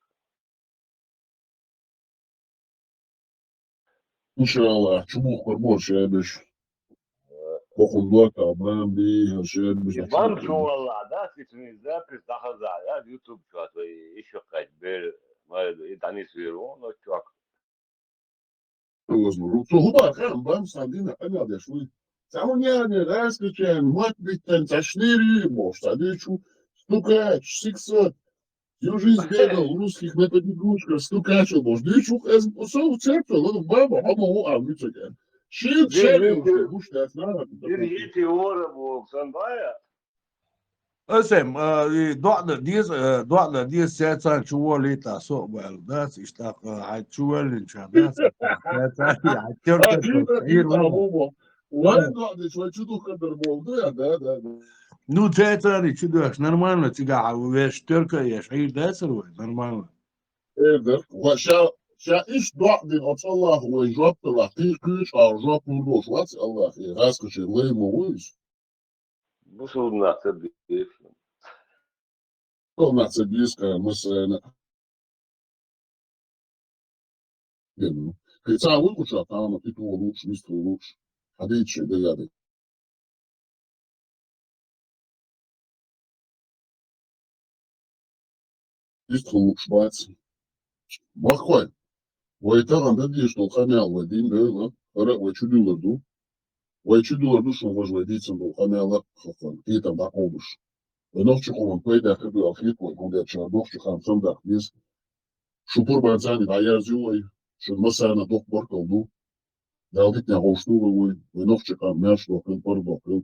Иншаллах, чу бухкар бу шаьбеш. Бохун дота, бамби, шаьбеш. Бам чу валла, да, ситни запись дахаза, да, YouTube чу, а то и ещё кать бер, май, и танис виру, но чувак. Возможно. Цо хӀу бара хаьа, бан сан дина къамел деш вуй. Цхьа хӀун яьхна, раскачаьна, мотт биттина, цхьа шнир ю бохуш, цхьа дуьйцу, стукач, сиксот. Всю жизнь бегал в русских на побегушках, стукачил бохуш. Дуьйцу, эс, со церцо, ладу, баба, хьо ма ву а вуьцург. Шен, шен, гуш дац, нана. Держите ора, боху, сан бая. Асем, а, и доӀа дан деза, а, доӀа дан деза, цецан чу волийта, со а ваьлла дац, иштта, а, хьайн чу ваьллинча дац, цецан, хьайн тёрка, а, чу ваьллинча, ир ваьлла. Вайн доӀа деш, вай чу духкар дар боху, да, да, да, да. Ну, цецан и чу доьхуш, нормально, цигахь веш тёрка еш, хьийр дацар вай, нормально. Э, да, ва ша, ша иштта доӀа дина, оцу Аллахо вай жоп далахь, кхин кхуьйчу а жоп лур долуш вац Аллах, и гӀаскхачийн лай ма ву иза. Бусулба нах ца дийша. Бусулба нах ца дийша, массарна. Кхин цхьа вуй кхуча, тахана, и тухур лууш, вистхур лууш. Хьадийча шен дагадег. Вистхур лууш бац. Баххой. Вай тахан дӀадийша долу къамел вай дина бевлла, хӀара а вай чудуьллур ду. Вай чудуьллур ду шуна важа вай дийцина долу къамел а хӀокхунна кхетам дӀакховдуш. Вай нохчийн къоман пайда хир ду аьлла хета вайна, хӀунда аьлча нохчийн къам самадаккха деза. Шун пурбанца дӀаерзайо вай, шуна массарна а доккха баркалла ду. Дала диканехь вовшахтухур ву вай, вай нохчийн къам маьрша дохийла, паргӀатдохийла.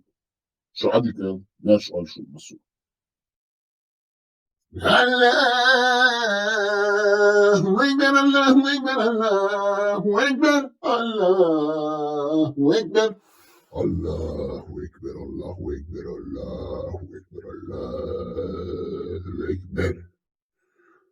Шу Ӏадика йойла, маьрша Ӏойла шуна массо. Аллаху акбар, Аллаху акбар, Аллаху акбар. Аллаху акбар, Аллаху акбар, Аллаху акбар, Аллаху акбар.